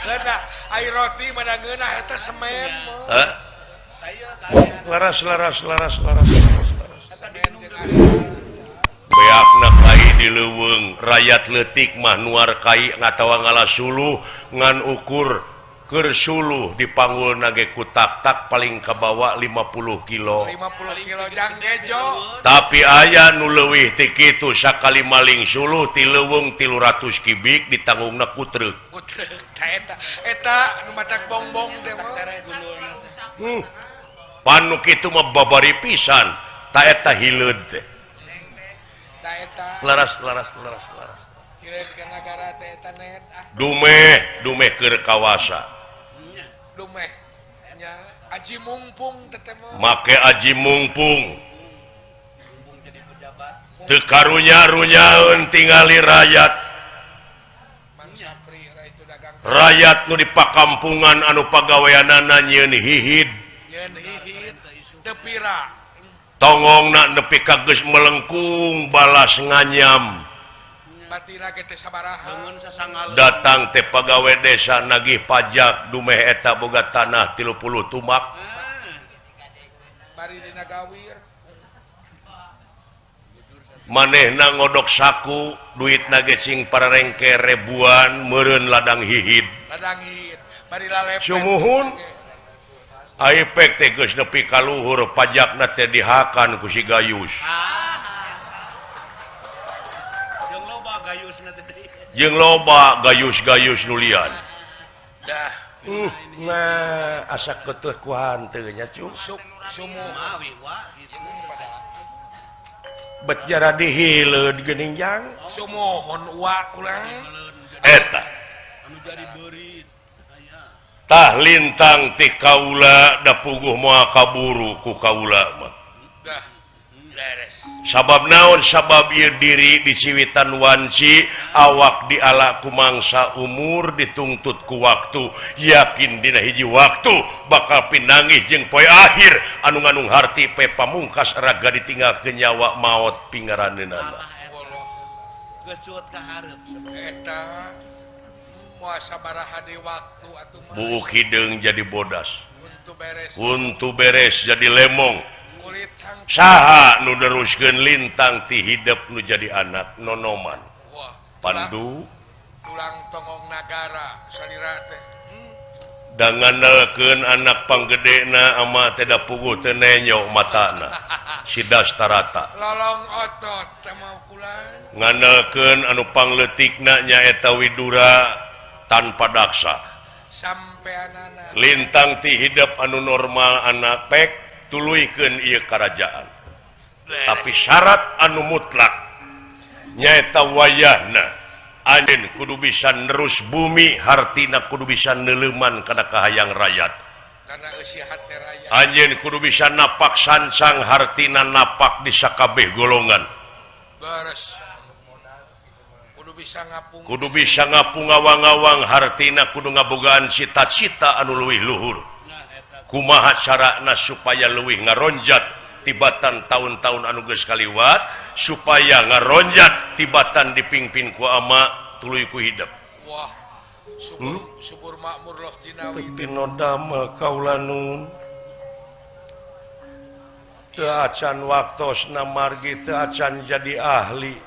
keuna ai roti mah ngeunah eta semen. Hah? Laras laras laras laras laras. Beakna kai di leuweung rakyat leutik mah nuar kai ngatawa ngala suluh ngan ukur keur suluh dipanggulna ge ku tak-tak paling kabawa 50 kilo. 50 kilo jang gejo. Tapi aya nu leuwih ti kitu sakali maling suluh ti leuweung 300 kibik ditanggungna ku truk. Ku truk ta eta eta nu matak bongbong teh mah. Pan nu kitu mah babari pisan ta eta hileud teh. Laras laras laras laras. Dumeh dumeh keur kawasa. Dumeh nya aji mungpung teh mah. Make aji mungpung. Teu karunya-runyaeun tingali rakyat. Rakyat nu di pakampungan anu pagaweanana nyieun hihid. Nyieun hihid teu pira. Tongongna nepi ka geus melengkung balas nganyam. Batina ge teh sabaraha. Datang teh pagawe desa nagih pajak dumeh eta boga tanah 30 tumak. Bari dina gawir. Manehna ngodok saku duitna ge sing pararengke ribuan meureun ladang hihid. Ladang hihid bari lalepet. Sumuhun. Ai pek teh geus nepi ka luhur pajakna teh dihakan ku si Gayus. Jeung loba gayusna teh. Jeung loba gayus-gayus nu lian. Dah. Nah, asa keuteuh ku hanteu nya cu. Sumuhun. Bet jara dihileud geuning jang. Sumuhun wa kula. Eta. Anu jadi beurit. Tah lintang ti kaula da puguh moal kaburu ku kaula mah. Dah. Leres. Sabab naon sabab ieu diri disiwitan wanci awak diala ku mangsa umur ditungtut ku waktu yakin dina hiji waktu bakal pinanggih jeung poe akhir anu nganung harti pe pamungkas raga ditinggalkeun nyawa maot pingaraneunana. Geus cuut ka hareup eta moal sabaraha deui waktu atuh mah. Buuk hideung jadi bodas. Untu beres. Untu beres jadi lemong. Saha nu neruskeun lintang ti hidep nu jadi anak nonoman. Wah, Pandu tulang tongong nagara salira teh. Danganelkeun anak panggedena ama teh da puguh teu nenyo matana. Si Dastarata. Lolong otot teh mau kulan. Nganelkeun anu pangleutikna nyaeta Widura tanpa daksa. Sampeanana. Lintang ti hidep anu normal anak pek tuluykeun ieu karajaan. Tapi syarat anu mutlak nyaeta wayahna anjeun kudu bisa nerus bumi hartina kudu bisa neuleuman kana kahayang rakyat. Kana eusi hate rakyat. Anjeun kudu bisa napak sancang hartina napak di sakabeh golongan. Beres. Kudu bisa ngapung. Kudu bisa ngapung ngawang-ngawang hartina kudu ngabogaan cita-cita anu leuwih luhur. Kumaha carana supaya leuwih ngaronjat tibatan tahun-tahun anu geus kaliwat supaya ngaronjat tibatan dipingpin ku ama tuluy ku hidep. Wah, subur, subur makmur loh jinawi. Pino damel kaula nun. Teu acan waktosna margi teu acan jadi ahli.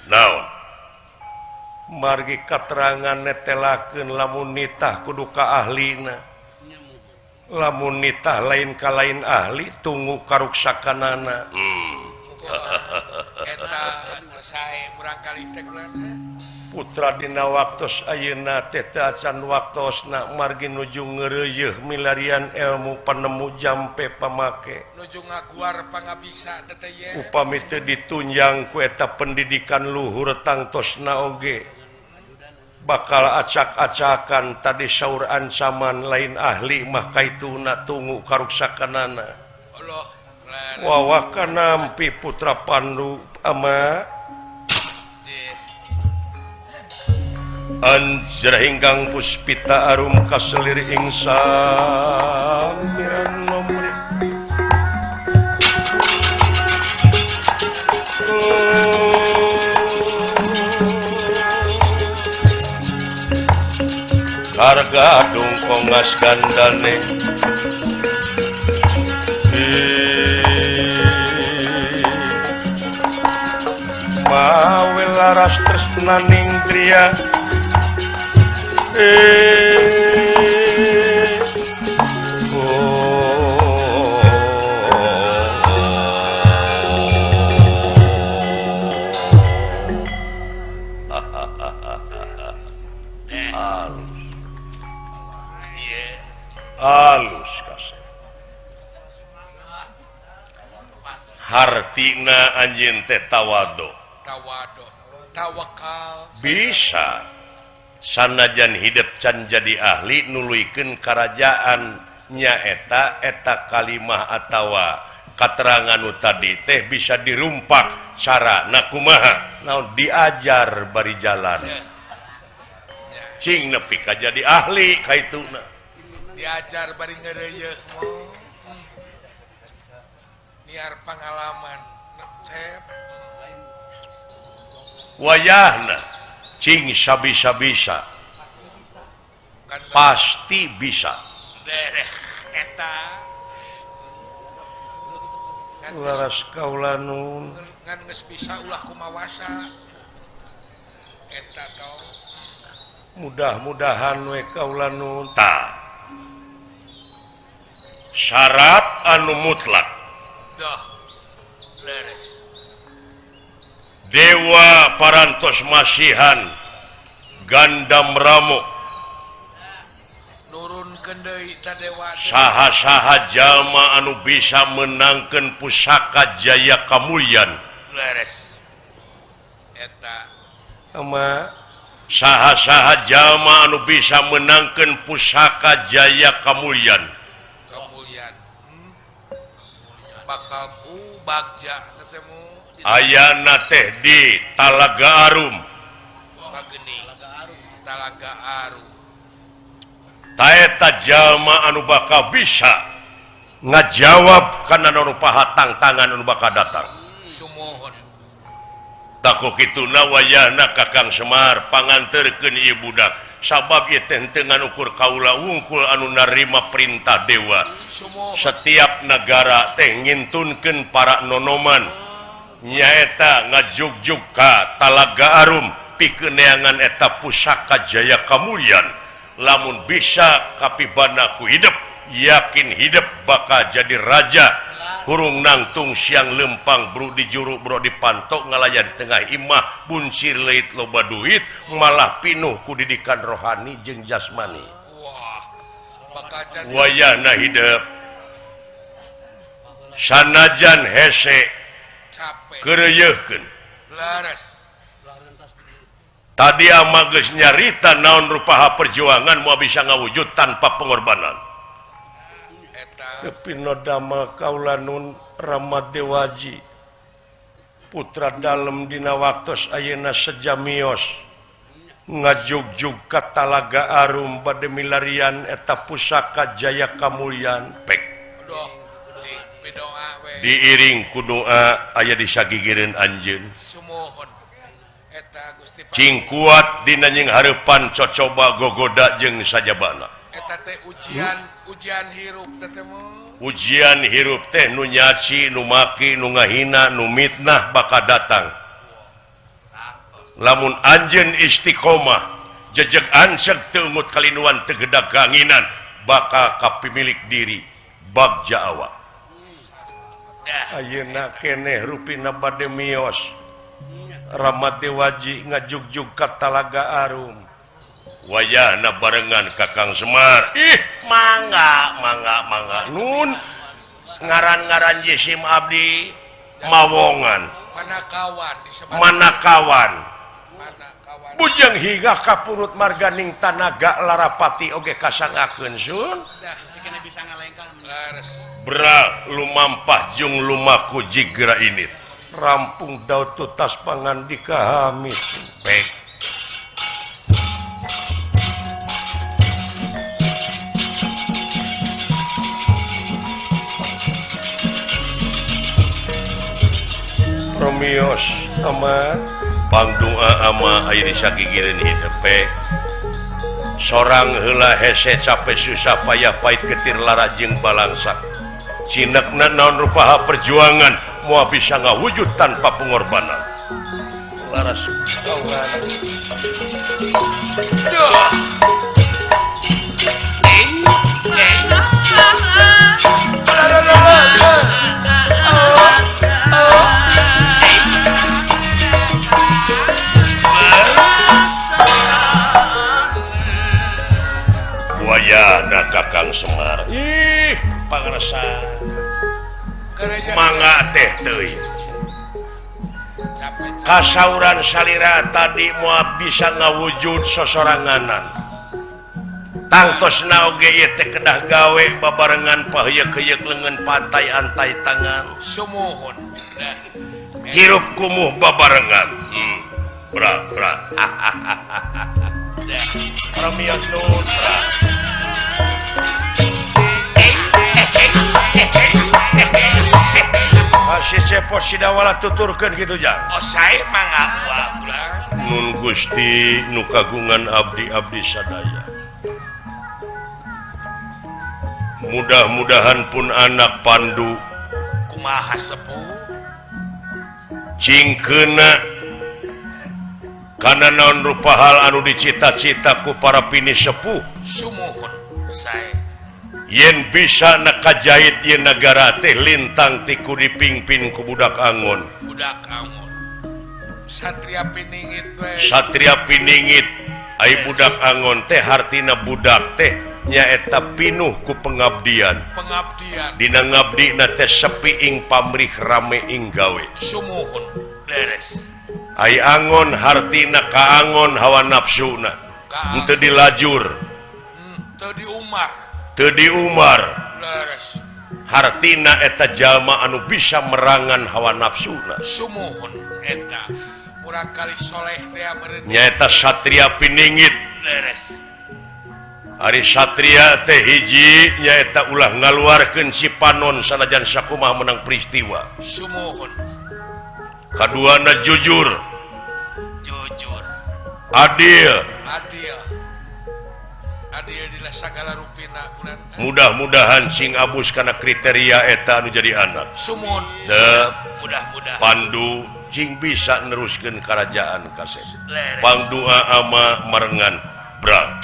Naon? Margi katerangan netelakeun lamun nitah kudu ka ahlina. Lamun nitah lain ka lain ahli tunggu karuksakanana. Eta sae murangkali teh kulan. Putra dina waktos ayeuna teh teu acan waktosna margi nuju ngeureuyeuh milarian ilmu panemu jampe pamake. Nuju ngaguar pangabisa teh ye. Upami teu ditunjang ku eta pendidikan luhur tangtosna oge bakal acak-acakan tadi saur ancaman lain ahli mah kaituna tunggu karuksakanana. Allah. Wawakan nampi putra Pandu ama anjrah ingkang puspita arum kaselir ing samiran nomri. Harga kongas gandane mawe laras tresnaning griya alus kasih hartina anjeun teh tawado tawado tawakal bisa sanajan hidup can jadi ahli nuluykeun karajaan nyaeta eta kalimah atawa katerangan nu tadi teh bisa dirumpak cara na kumaha naon diajar bari jalan. Cing nepi ka jadi ahli kaituna. Diajar bari ngeureuyeuk niar pangalaman. Cep. Wayahna cing sabisa-bisa. Pasti bisa. Eta. Laras kaula nun ngan geus bisa ulah kumawasa. Eta tong. Mudah-mudahan we kaula nun tah. Syarat anu mutlak. Dah. Leres. Dewa parantos masihan Gandam Ramo. Nurunkeun deui ta dewa. Saha-saha jalma anu bisa menangkeun pusaka Jaya Kamulyan. Leres. Eta. Ama saha-saha jalma anu bisa menangkeun pusaka Jaya Kamulyan. Kamulyan. Bakal bagja tetemu. Ayana teh di Talaga Arum. Pageni. Talaga Arum. Taeta jalma anu bakal bisa ngajawab kana rupaha tangtangan anu bakal datang. Sumuhun. Taku kituna wayahna Kakang Semar panganterkeun ieu budak sabab ieu teh teu ngan ukur kaula wungkul anu narima perintah dewa. Sumuhun. Setiap nagara teh ngintunkeun para nonoman nyaeta ngajugjug ka Talaga Arum pikeun neangan eta pusaka Jaya Kamulyan. Lamun bisa kapibana ku hidup, yakin hidup bakal jadi raja. Hurung nangtung siang lempang bro di juru bro di pantok ngalaya di tengah imah buncir leit loba duit malah pinuh ku didikan rohani jeung jasmani. Wah, bakal jadi wayahna hidup sanajan hese capek keureuyeurkeun. Leres. Tadi ama geus nyarita naon rupaha perjuangan moal bisa ngawujud tanpa pengorbanan. Tapi nodama kaula nun Rama Dewaji putra dalem dina waktos ayeuna sejamios ngajugjug ka Talaga Arum bade milarian eta pusaka Jaya Kamulyan pek. Aduh, cing pidoa we. Diiring ku doa aya di sagigireun anjeun. Sumuhun. Eta Gusti Cing kuat dina nying hareupan cocoba gogoda jeung sajabana. Eta teh ujian, ujian hirup teh teh. Ujian hirup teh nu nyaci, nu maki, nu ngahina, nu mitnah bakal datang. Lamun anjeun istiqomah, jejeg anseg teu ungut kalinuan teu gedag kanginan, bakal kapimilik diri bagja awak. Ayeuna keneh rupina bade mios. Rama Dewaji ngajugjug ka Talaga Arum. Wayahna barengan Kakang Semar. Ih, mangga, mangga, mangga. Nun ngaran-ngaran jisim abdi mawongan. Manakawan disebut. Manakawan. Manakawan. Bujang hingga kapurut marganing tanaga larapati oge kasangakeun sun. Bisa ngalengkah. Bra lumampah jeung lumaku jigra ini. Rampung daud tutas pangandika Hamid. Pek. Romios ama pangdoa ama aya di sagigireun hidup pek. Sorang heula hese capek susah payah pahit getir lara jeung balangsak. Cinekna naon rupaha perjuangan moal bisa ngawujud tanpa pengorbanan. Laras kawan. Duh. Wayahna Kakang Semar. Ih, pangresa. Mangga teh teuing. Kasauran salira tadi moal bisa ngawujud sosoranganan. Tangtosna oge ieu teh kedah gawe babarengan paheuyeuk-heuyeuk leungeun pantai antai tangan. Sumuhun. Hirup kumuh babarengan. Bra bra. Ramios nuhun. Si Cepot Sidawala tuturkeun kitu jang. Oh sae mangga ulah. Nun Gusti nu kagungan abdi-abdi sadaya. Mudah-mudahan pun anak Pandu kumaha sepuh cing keuna kana naon rupa hal anu dicita-cita ku para pini sepuh. Sumuhun sae. Yen bisa nakajait yen nagara teh lintang tiku dipingpin ku budak angon. Budak angon. Satria piningit we. Satria piningit. Ai budak angon teh hartina budak teh nyaeta pinuh ku pengabdian. Pengabdian. Dina ngabdina teh sepi ing pamrih rame ing gawe. Sumuhun leres. Ai angon hartina kaangon hawa nafsuna. Henteu dilajur. Henteu diumar. Teu diumar. Hartina eta jalma anu bisa merangan hawa nafsuna. Sumuhun eta murang kali soleh teh meureun. Nyaeta satria piningit. Leres. Ari satria teh hiji nyaeta ulah ngaluarkeun si panon sanajan sakumaha menang peristiwa. Sumuhun. Kaduana jujur. Jujur. Adil. Adil. Adil dina sagala rupina. Mudah-mudahan sing abus kana kriteria eta anu jadi anak. Sumuhun. Mudah-mudahan Pandu cing bisa neruskeun karajaan kasep. Pangdua ama marengan brang.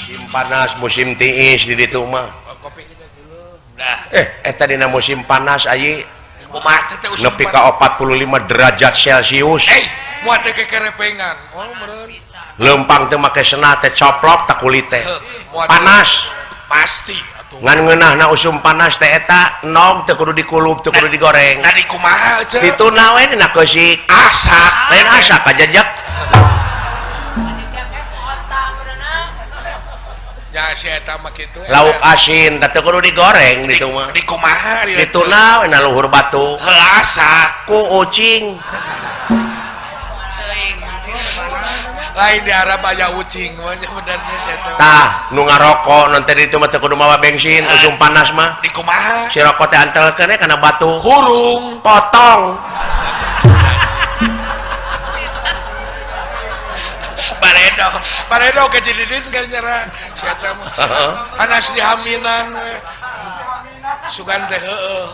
Musim panas, musim tiis di ditu mah. Eta dina musim panas ayi nepi ka 45 derajat Celcius. Moal teh kekerepengan. Oh meureun. Lempang teh make sena teh coplok tak kulit teh. Panas pasti atuh. Ngan ngeunahna usum panas teh eta nog teu kudu dikulub, teu kudu digoreng. Nah di kumaha eueuh? Dituna we dina keusik. Asak, lain asak kajejek. Ya si eta mah kitu. Lauk asin teh teu kudu digoreng ditu mah. Di kumaha ieu? Dituna we na luhur batu. Heuh asak ku ucing. Lain di Arab aya ucing mah benernya sia teh. Tah, nu ngarokok nanti ditu mah teu kudu mawa bensin, usum panas mah. Di kumaha? Si rokok teh antelkeun we kana batu. Hurung. Potong. Baredo, baredo ke Cididin kan nyera si eta mah. Hanas dihaminan we. Sugan teh heueuh.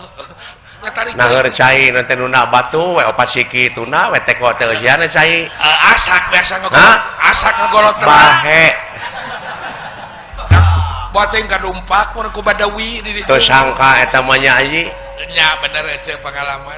Nangeur cai nanti nuna batu we opat siki tuna we teko teh eusian cai. Asak biasa ngegolot. Asak ngegolot teh. Bahe. Buat ka dumpak mun ku badawi di ditu. Teu sangka eta mah nya aji. Nya bener ece pengalaman.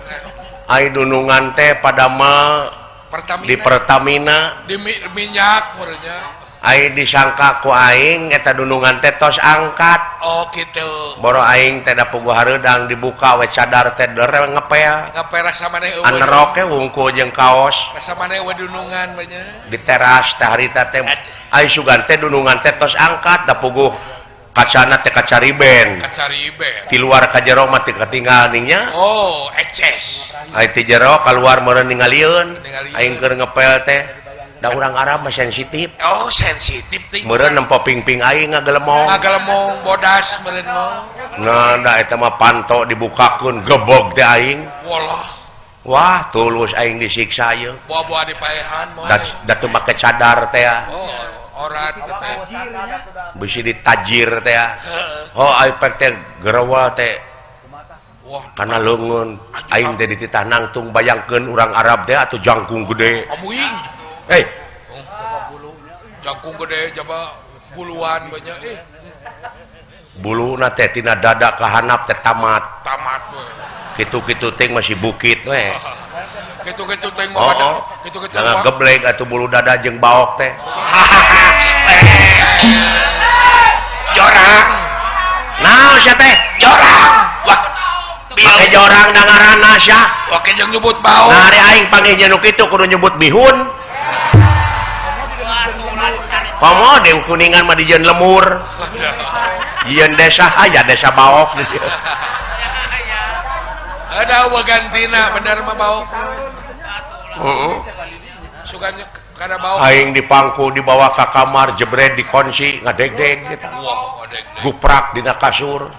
Ai dunungan teh padama Pertamina. Di Pertamina di minyak meureunnya. Ai disangka ku aing eta dunungan teh tos angkat. Oh kitu. Boro aing teh da puguh hareudang dibuka we cadar teh derel ngepel. Ngepel rasa maneh eueuh. Aneroke wungkul jeung kaos. Rasa maneh eueuh dunungan we nya. Di teras teh harita teh ai sugan teh dunungan teh tos angkat da puguh kacana teh kacariben. Kacariben. Ti luar ka jero mah teu katinggal ning nya. Oh, eces. Ai ti jero kaluar meureun ningalieun. Aing keur ngepel teh. Da urang Arab mah sensitif. Oh, sensitif ting. Meureun nempo pingping aing ngagelemong. Ngagelemong bodas meureun mah. Nah, da eta mah panto dibukakeun gebog teh aing. Walah. Wah, tulus aing disiksa ieu. Boa-boa dipaehan mah. Da teu make cadar teh. Oh, orat teh. Bisi ditajir teh. Oh, aing teh gerewel teh. Wah, kana leungeun aing teh dititah nangtung bayangkeun urang Arab teh atuh jangkung gede. Amuing. Hei, jangkung gede jaba buluan banyak eh. Buluna teh tina dada ka handap teh tamat. Tamat we. Kitu-kitu teh masih bukit we. Kitu-kitu teh mah oh, kitu-kitu mah geblek atuh bulu dada jeung baok teh. Jorang. Naon sia teh? Jorang. Wah, make jorang da ngaranna sia. Oke jeung nyebut baok. Nah, ari aing panggih jeung nu kitu kudu nyebut bihun. Komo di Kuningan mah dijieun lemur. Jieun desa aya desa baok. Ada wagantina bener mah baok. Heeh. Sugan Aing dipangku dibawa ka kamar jebret dikunci ngadegdeg kita. Guprak dina kasur.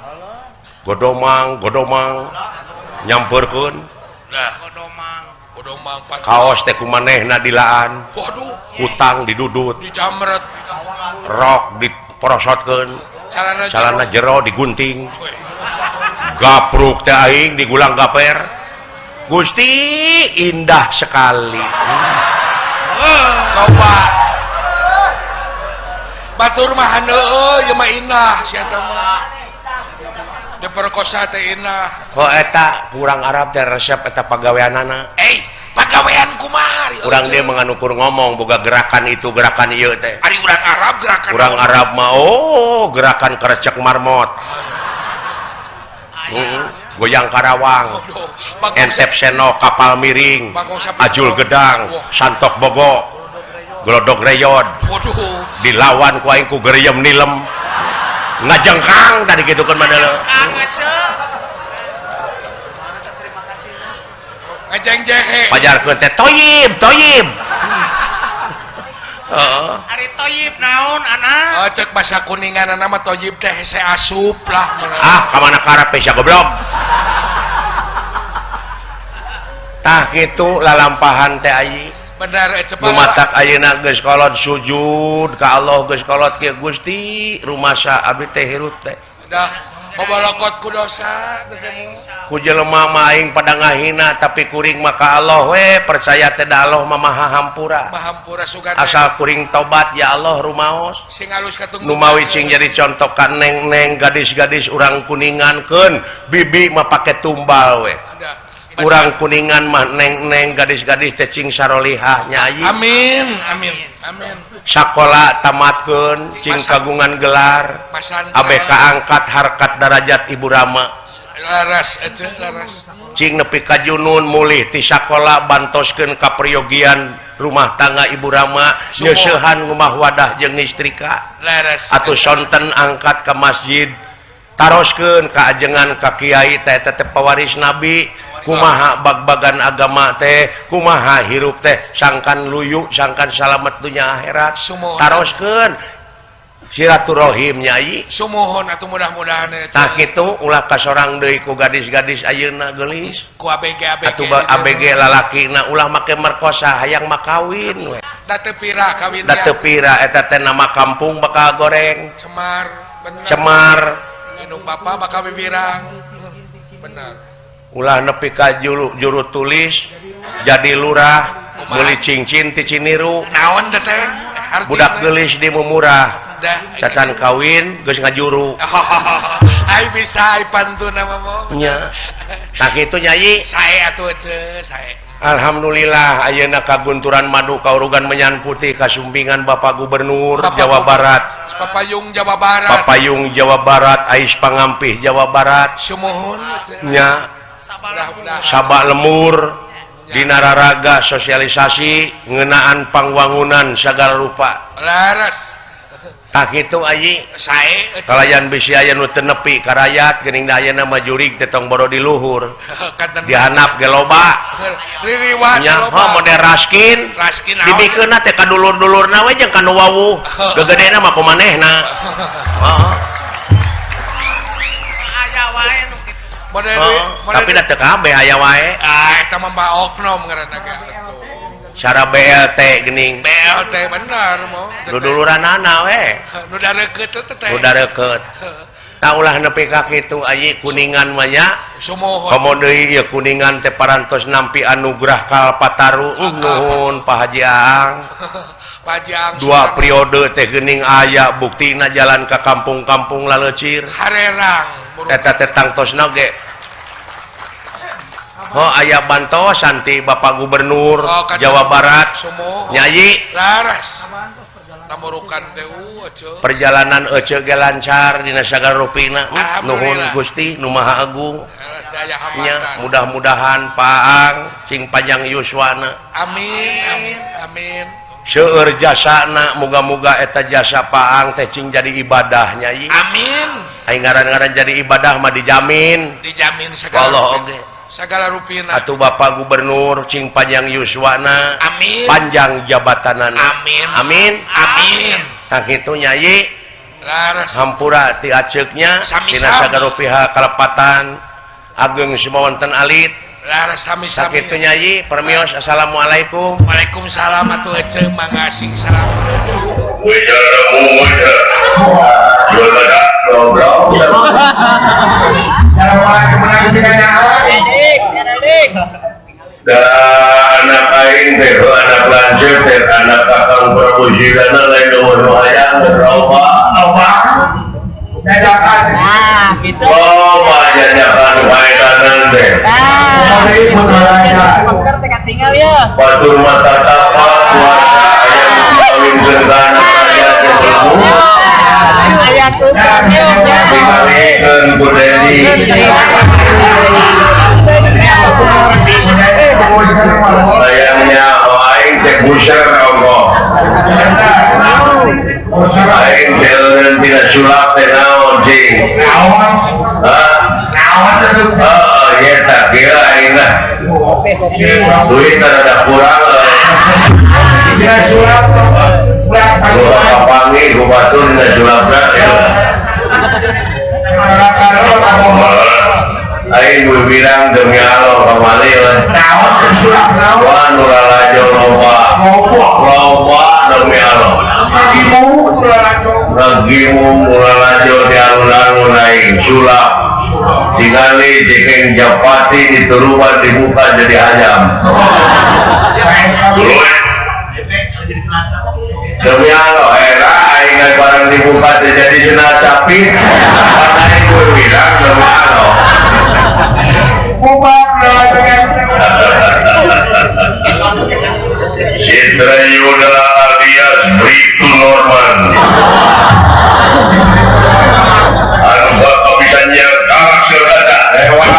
Godomang, godomang nyamperkeun. Kaos teh kumanehna dilaan. Hutang didudut. Dijamret. Rok diporosotkeun. Calana jero digunting. Gapruk teh aing digulang gaper. Gusti indah sekali. Coba. Batur mah heueuh ieu mah indah sia teh mah. Diperkosa teh indah. Oh eta kurang Arab teh resep eta pagaweanana. Pagawean kumaha? Urang dia menganukur ngomong boga gerakan itu gerakan ieu teh. Ari urang Arab gerakan. Urang Arab mah oh gerakan kerecek marmot. Goyang Karawang. Ensep seno kapal miring. Ajul gedang, santok bogo. Glodog reyod. Dilawan ku aing ku geriem nilem. Ngajengkang tadi gitu kan mana ngajeng-jehe pajarkeun teh toyib toyib. Heeh. Ari toyib naon anak? Oh cek basa kuningan mah toyib teh hese asup lah. Ah ka mana karep sia goblok. Tah kitu lalampahan teh ayi. Benar cepat. Lumatak ayeuna geus kolot sujud ka Allah geus kolot kieu Gusti rumasa abdi teh hirup teh. Dah babalokot ku dosa teh ku jelema mah aing pada ngahina tapi kuring mah ka Allah we percaya teh da Allah mah maha hampura. Maha hampura sugan. Asal kuring tobat ya Allah rumaos. Sing alus katung. Numawi cing jadi contoh ka neng-neng gadis-gadis urang kuningan keun bibi mah pake tumbal we. Urang kuningan mah neng-neng gadis-gadis teh cing sarolihah nya ayi. Amin amin amin. Sakola tamatkeun cing kagungan gelar. Abeh kaangkat harkat darajat ibu rama. Laras ece laras. Cing nepi ka junun mulih ti sakola bantoskeun ka peryogian rumah tangga ibu rama nyeusehan ngumah wadah jeung istrika. Laras. Atuh sonten angkat ka masjid taroskeun ka ajengan ka kiai teh teh pawaris nabi. Kumaha bag-bagan agama teh kumaha hirup teh sangkan luyu sangkan salamet dunya akhirat taroskeun silaturahim nyai sumuhun atuh mudah-mudahan tah kitu ulah kasorang deui ku gadis-gadis ayeuna geulis ku ABG ABG atuh ABG lalakina ulah make merkosa hayang makawin we da teu pira kawin da teu pira eta teh nama kampung bakal goreng cemar bener cemar indung bapa bakal bibirang bener ulah nepi ka juru tulis jadi lurah meuli cincin ti Ciniru naon teh budak geulis di mumurah cacan kawin geus ngajuru ai bisa ai pantun mah nya tah kitu nyai sae atuh teh sae. Alhamdulillah ayeuna kagunturan madu kaurugan menyan putih kasumpingan Bapak Gubernur Jawa Barat Papayung Jawa Barat Papayung Jawa Barat Ais Pangampih Jawa Barat sumuhun nya sabak lemur dina raraga sosialisasi ngeunaan pangwangunan sagala rupa laras tah kitu ayi sae kalayan bisi aya nu teu nepi ka rayat geuning da ayeuna mah jurig teh tong boro di luhur dihanap ge loba ririwat nya model raskin raskin dibikeunna teh ka dulur-dulurna we jeung ka nu wawuh gegedena mah kumanehna heeh aya wae nu kitu tapi da teu kabeh aya wae ah eta mah Mbak Oknom ngaranna ge cara BLT geuning BLT bener mo duduluranana we nu dareukeut teh nu dareukeut tah ulah nepi ka kitu ayi kuningan mah nya sumuhun komo deui ieu kuningan teh parantos nampi anugerah kalpataru nuhun Pak Haji Aang Pak Haji Aang dua periode teh geuning aya buktina jalan ka kampung-kampung laleucir harerang eta teh tangtosna ge oh aya bantosan ti Bapak Gubernur Jawa Barat nyai laras namurukan teh perjalanan ece ge lancar dina sagala rupina nuhun Gusti nu Maha Agung nya mudah-mudahan paang cing panjang yuswana amin amin amin seueur jasana muga-muga eta jasa paang teh cing jadi ibadah nyai amin aing ngaran-ngaran jadi ibadah mah dijamin dijamin segala Allah oge. Sagala rupina. Atuh Bapak Gubernur cing panjang yuswana. Amin. Panjang jabatanana. Amin. Amin. Amin. Tah kitu Nyai. Laras. Hampura ti aceuknya tina sagala pihak kalepatan ageng sumawonten alit. Laras sami-sami. Sakitu Nyai permios assalamualaikum. Waalaikumsalam atuh ece mangga sing salam. Anak aing teh anak lanceuk teh anak kakang Prabu Jirana lain nu hayang loba loba jajakan ah gitu loba jajakan waedanan teh ah tinggal ya batur mata tapak kuasa aya nu kawinkeun ka anak aya teh aya tutur dikalihkeun ku Dedi. Sayangnya aing teh buser ongkoh. Aing teh eureun tina sulap teh naon cing? Naon? Hah? Naon atuh? Heeh, ye tah kieu aing lah. Duit rada kurang. Tina sulap sulap gua kapangi ku batur dina sulapna. Aing wirang demi Allah kamali we. Naon teh sulap naon? Wah nu lalajo loba. Loba demi Allah. Nagimu lalajo. Nagimu lalajo di alun-alun aing sulap. Tingali jekeng japati dituruban dibuka jadi ayam. Demi Allah era aing barang dibuka jadi cenah capi. Aing wirang demi Allah. Citra Yuda alias Bribtu Norman anu bakal bisa nyiar kaca lewat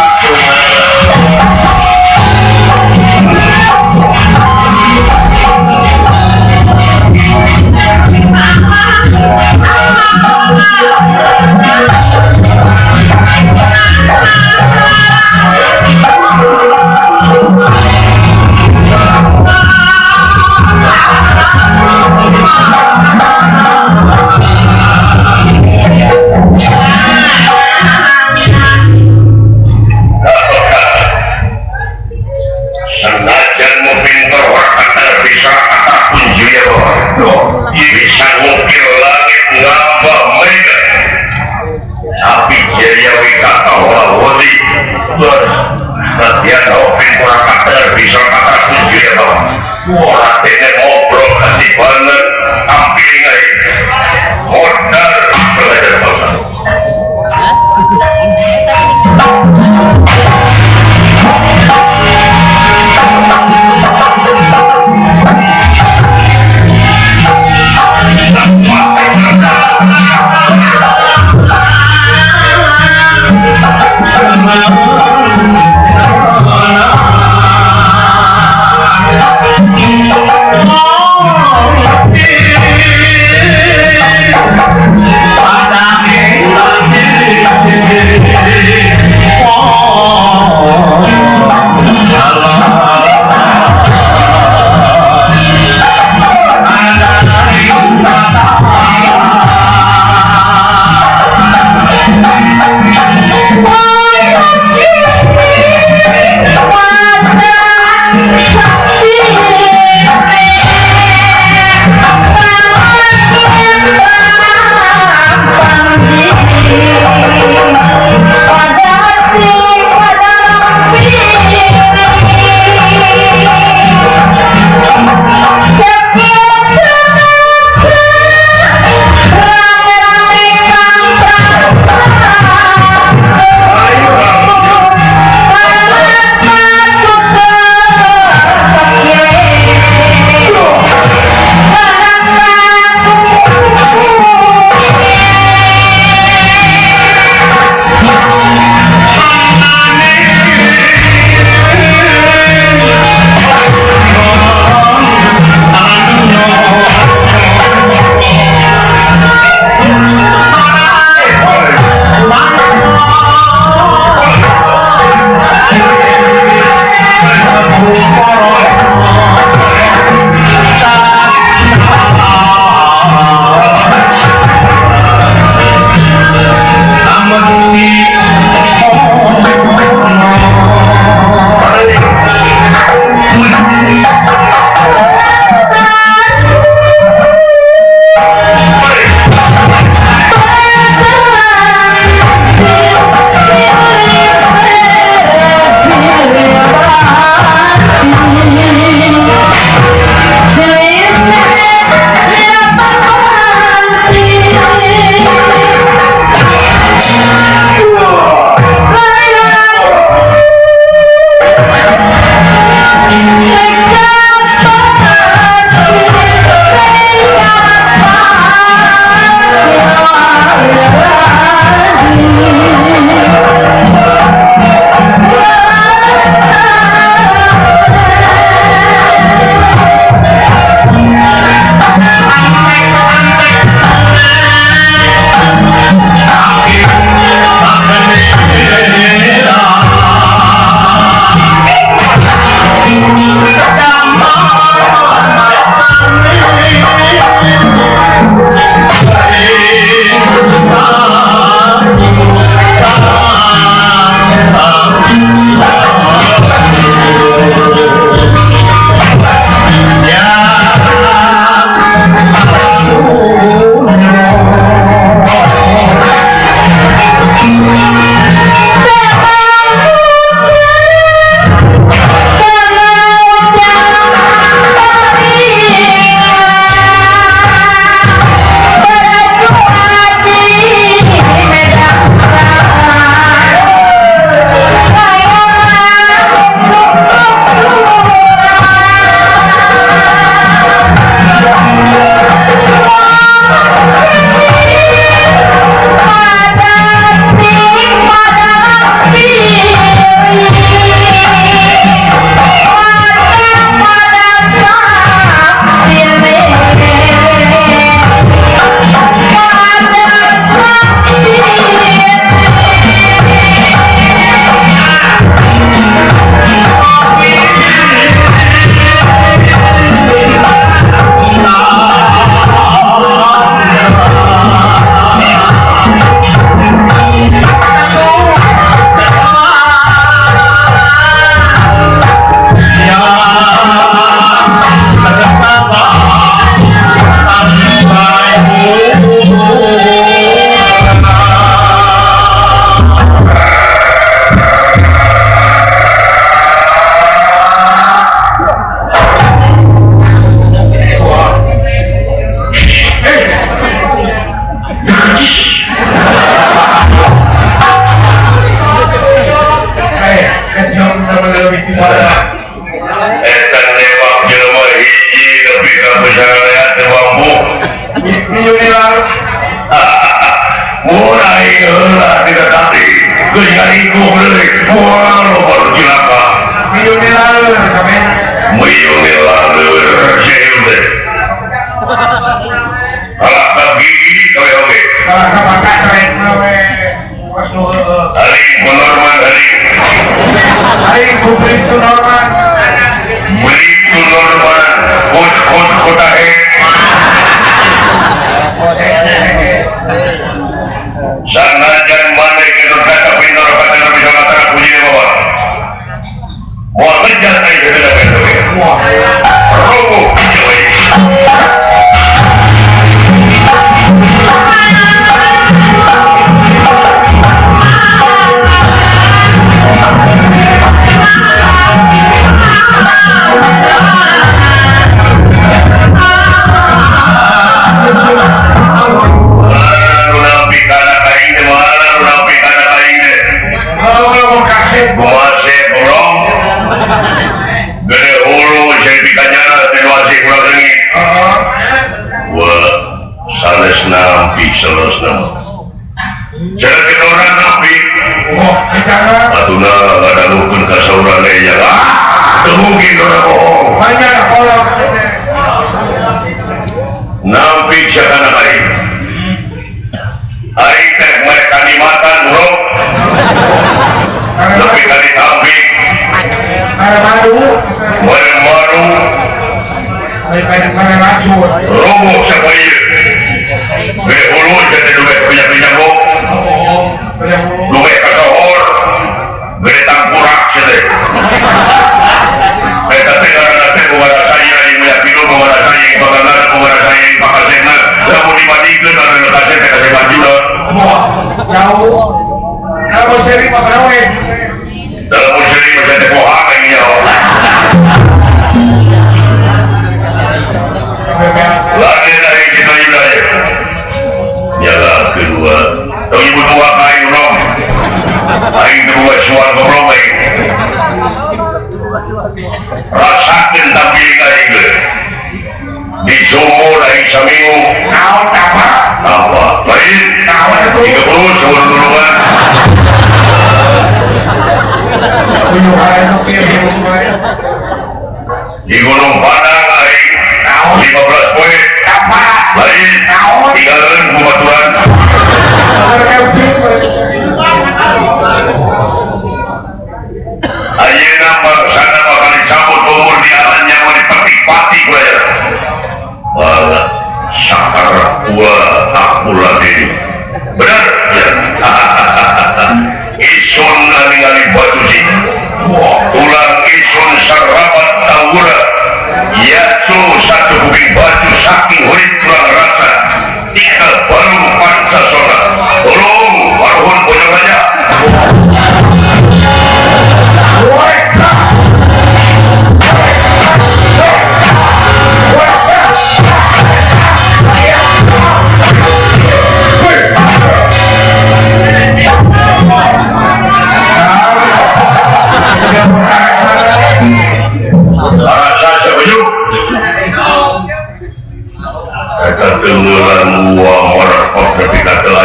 Ayeuna bangsana bakal dicabut.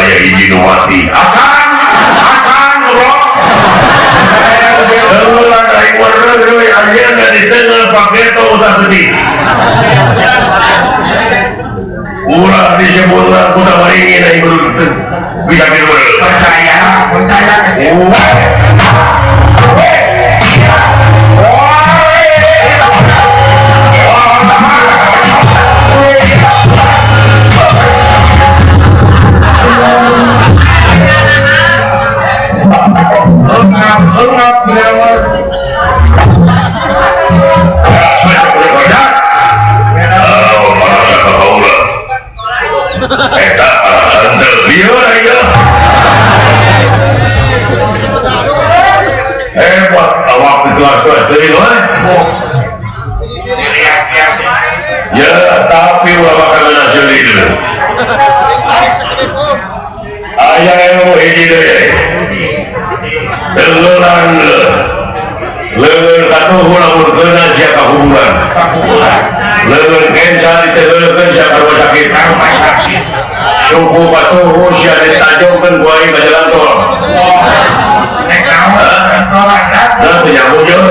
aya hiji nu mati. Acan acan goblok. Teulah aing weureuh ayeuna di tengah paketo udah sedih. Ulah disebut urang kuda waringin aing kudu bisa kieu percaya percaya ya tapi ulah bakal nasional itu aya ilmu hiji deui tenggelan leungeun katuhu lamun keuna sia ka kuburan leungeun kenca diteunggeulkeun sia ka rumah sakit suku katuhu sia ditajongkeun ku aing ka jalan tol nah teu nyambung jeung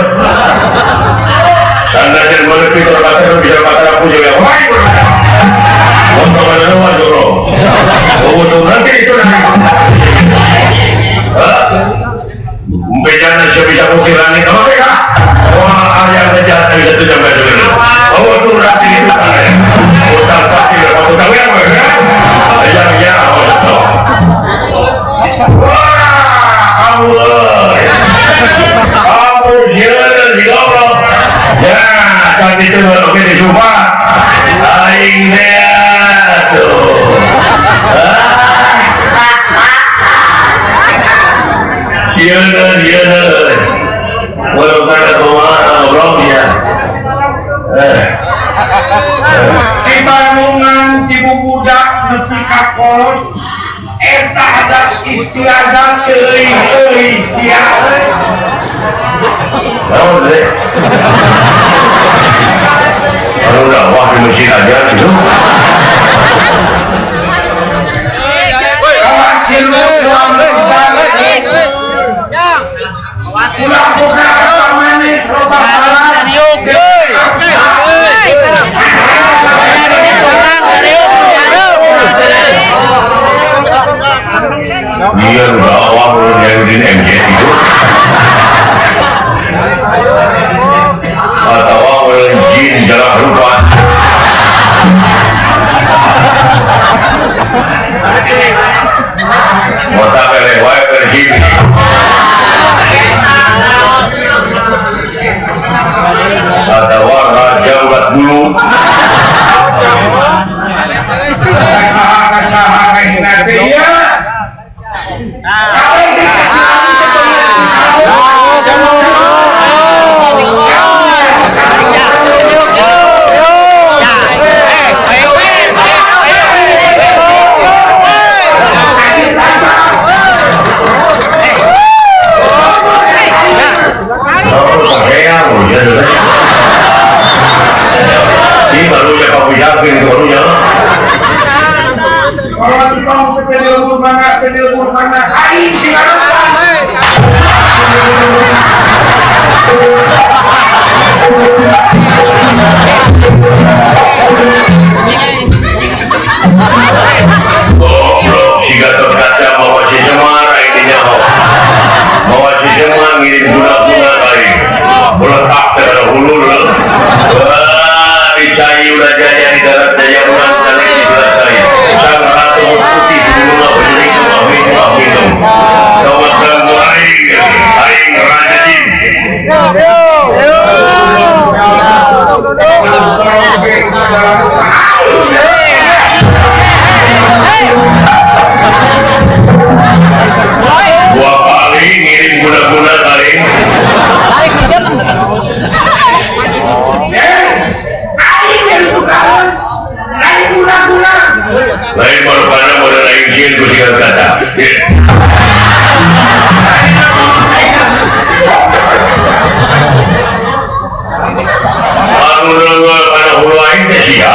tanda jeung meuleuh pitor kata bisa kata aku juga wai untuk mana mana joro oh nanti itu nanti bejana bisa bukti langit oke kah wah aya saja bisa tuh sampai dulu oh tuh nanti itu utang sakit utang ya ya ya wah Allah kamu jalan di Allah ya kan itu oke di rumah aing tuh iya iya walau kada kumaha ngobrol ya di Bandungan di budak nepi ka kolot eta adat istiadat euy euy sia naon deh kalau udah wah di masjid aja gitu ulah buka maneh loba balan dia udah awal nyariin MJ itu atau awal jin jarak rupa mata melewai pergi atau raja ulat bulu ini barunya kamu yakin itu barunya. Kalau kamu kesedihan mana, kesedihan mana, aing sih goblok si Gatot Kaca bawa si Semar intinya bawa si Semar ngirim guna-guna kali meletak ke hulu loh. Wah, dicai udah jaya di darat jaya ulang kali di belah saya. Sang ratu putih di rumah berdiri rumah minum. Nomor satu aing, aing raja jin. Dua kali ngirim guna-guna kali. Lain baru pada modal lain jin kucingan kata. Anu nongol pada hulu aing teh sia.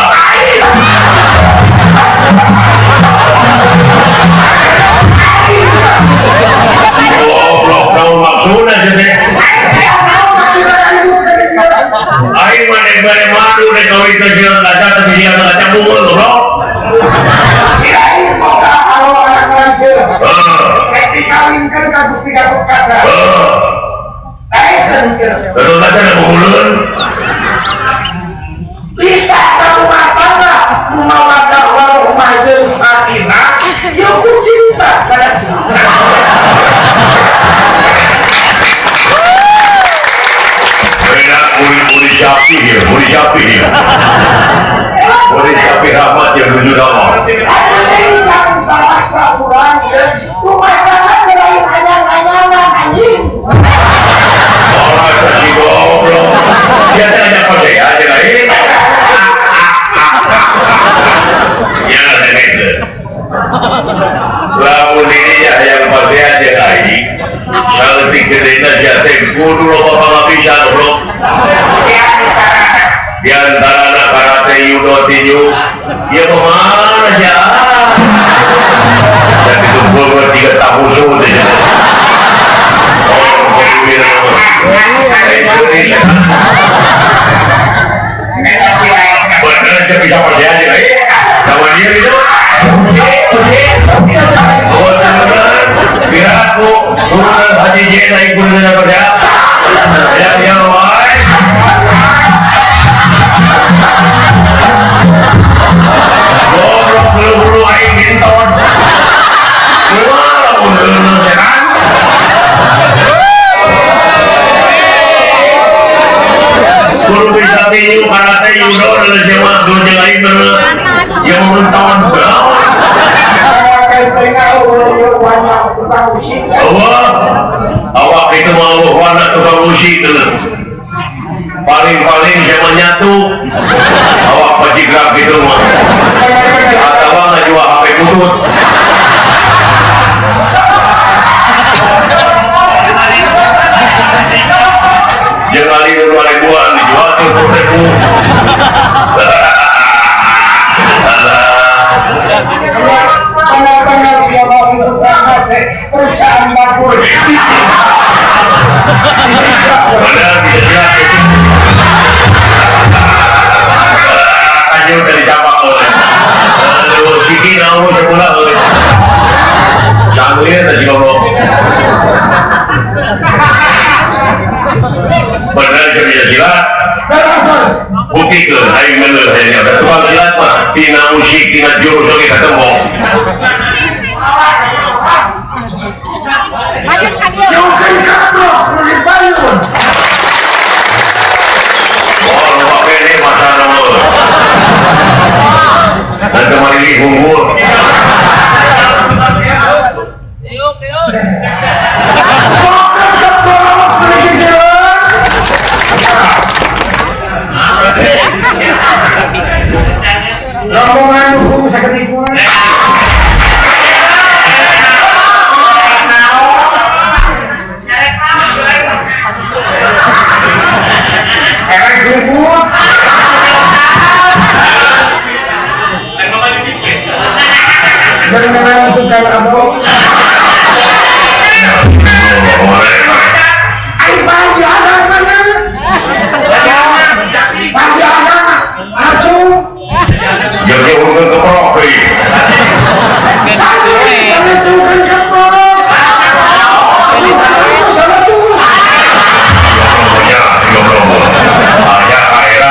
Aing mah dek bare madu dek kawin teh silat kaca tapi silat kaca bungun goblok. Si aing boga alo anak lanceuk. Rek dikawinkeun ka Gusti Gatotkaca. Aing teu. Gatotkaca da bunguleun. Bisa ka rumah tangga mawaddah warahmah jeung sakinah, ieu ku cinta pada cinta. Beda uri-uri sapi ya, uri sapi ya. Uri sapi rahmat yang menuju nama. Anjing jangan salah saurang rumah tangga lain anyang-anyangan anjing. Orang si goblok. Dia tanya apa sih? Aja lain. Ya ada itu. Lamun ini ya yang pasti aja lain. Saltik gedena jate kudu loba pangabisa goblok. Di antara anak karate yudo tinju, ya kemana ya? Dan itu gua 3 tahun sudah. Oh, bener dia bisa percaya aja, sama dia itu. Oh, bener. Piraku, guru Haji J naik guru percaya. Ya, ya, wae. Goblok bulu-bulu aing binton. Wah, bulu-bulu setan. Guru bisa tinju karate judo dan jema guru jeung aing bener. Yang menton. Awak itu mau warna tukang musik paling-paling sama nyatu awak pajigrak gitu mah atau ngajual HP butut jangan lagi 2.000-an dijual 7.000. Perusahaan makmur disiksa. Padahal bisa aja udah dicapak oleh. Aduh, siki nahu sekolah oleh. Jangan tadi ngomong. Padahal dia bisa silat. Bukti ke, ayo bener, ayo ada tukang silat mah. Tina musik, tina jurus oke ketemu. Jauhkan kaprok, dibayun. Oh, lupa ini masalah nomor. Dan kemarin ini unggul. Jauhkan kaprok, dibayun. Rombongan hukum saketipuan. Dan tukang abok. Ayo panji agama mana? Panji agama, acu. Jadi urut keprok nih. Satu, satu tukang keprok. Satu, satu. Ya, ya, ya,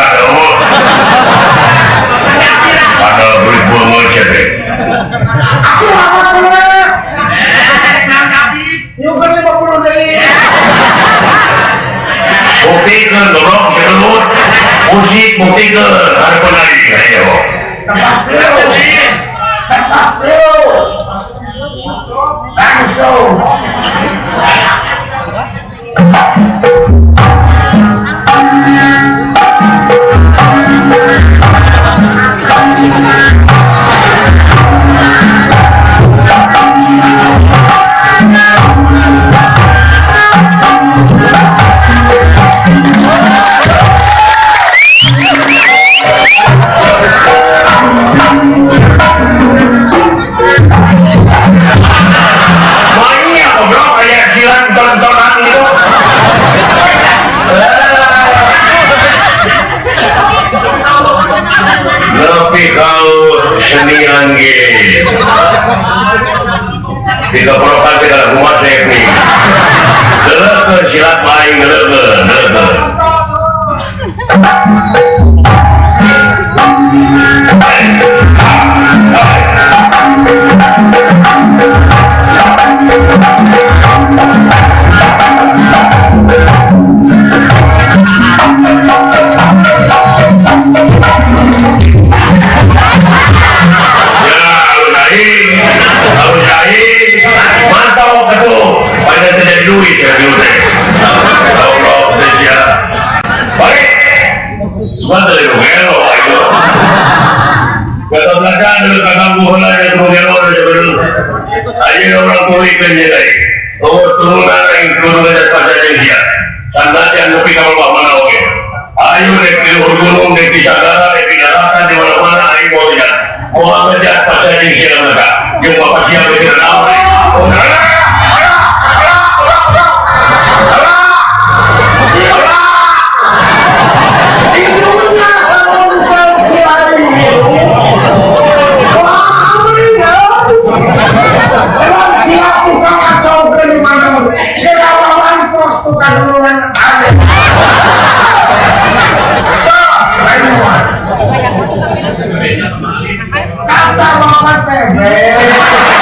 ada beli bunga jadi. Aku apa pula? Nyukur 50 dari. Buktikan dorong sekelur. Musik buktikan harapan lagi. Ayo. Tempat terus. Tempat terus. Langsung. Banyak goblok. Lopian ge. Dikeprokan ke dalam rumah saya nih. Geleukeun silat bae geleukeun, geleukeun. Duit ya duit. Allah ya. Baik. Cuma dari gelo ayo. Kata belakang dulu kata buhula ya gelo dulu. Ayo orang pulih kan jadi. Oh turunan yang turunan pada dia. Sandat yang lebih kalau mana oke. Ayo dek di gunung dek di sagara dek di daratan di mana-mana ayo mau ya. Mau ngejat pada dia mereka. Yang bapak siap di dalam. Kata bapak tebe.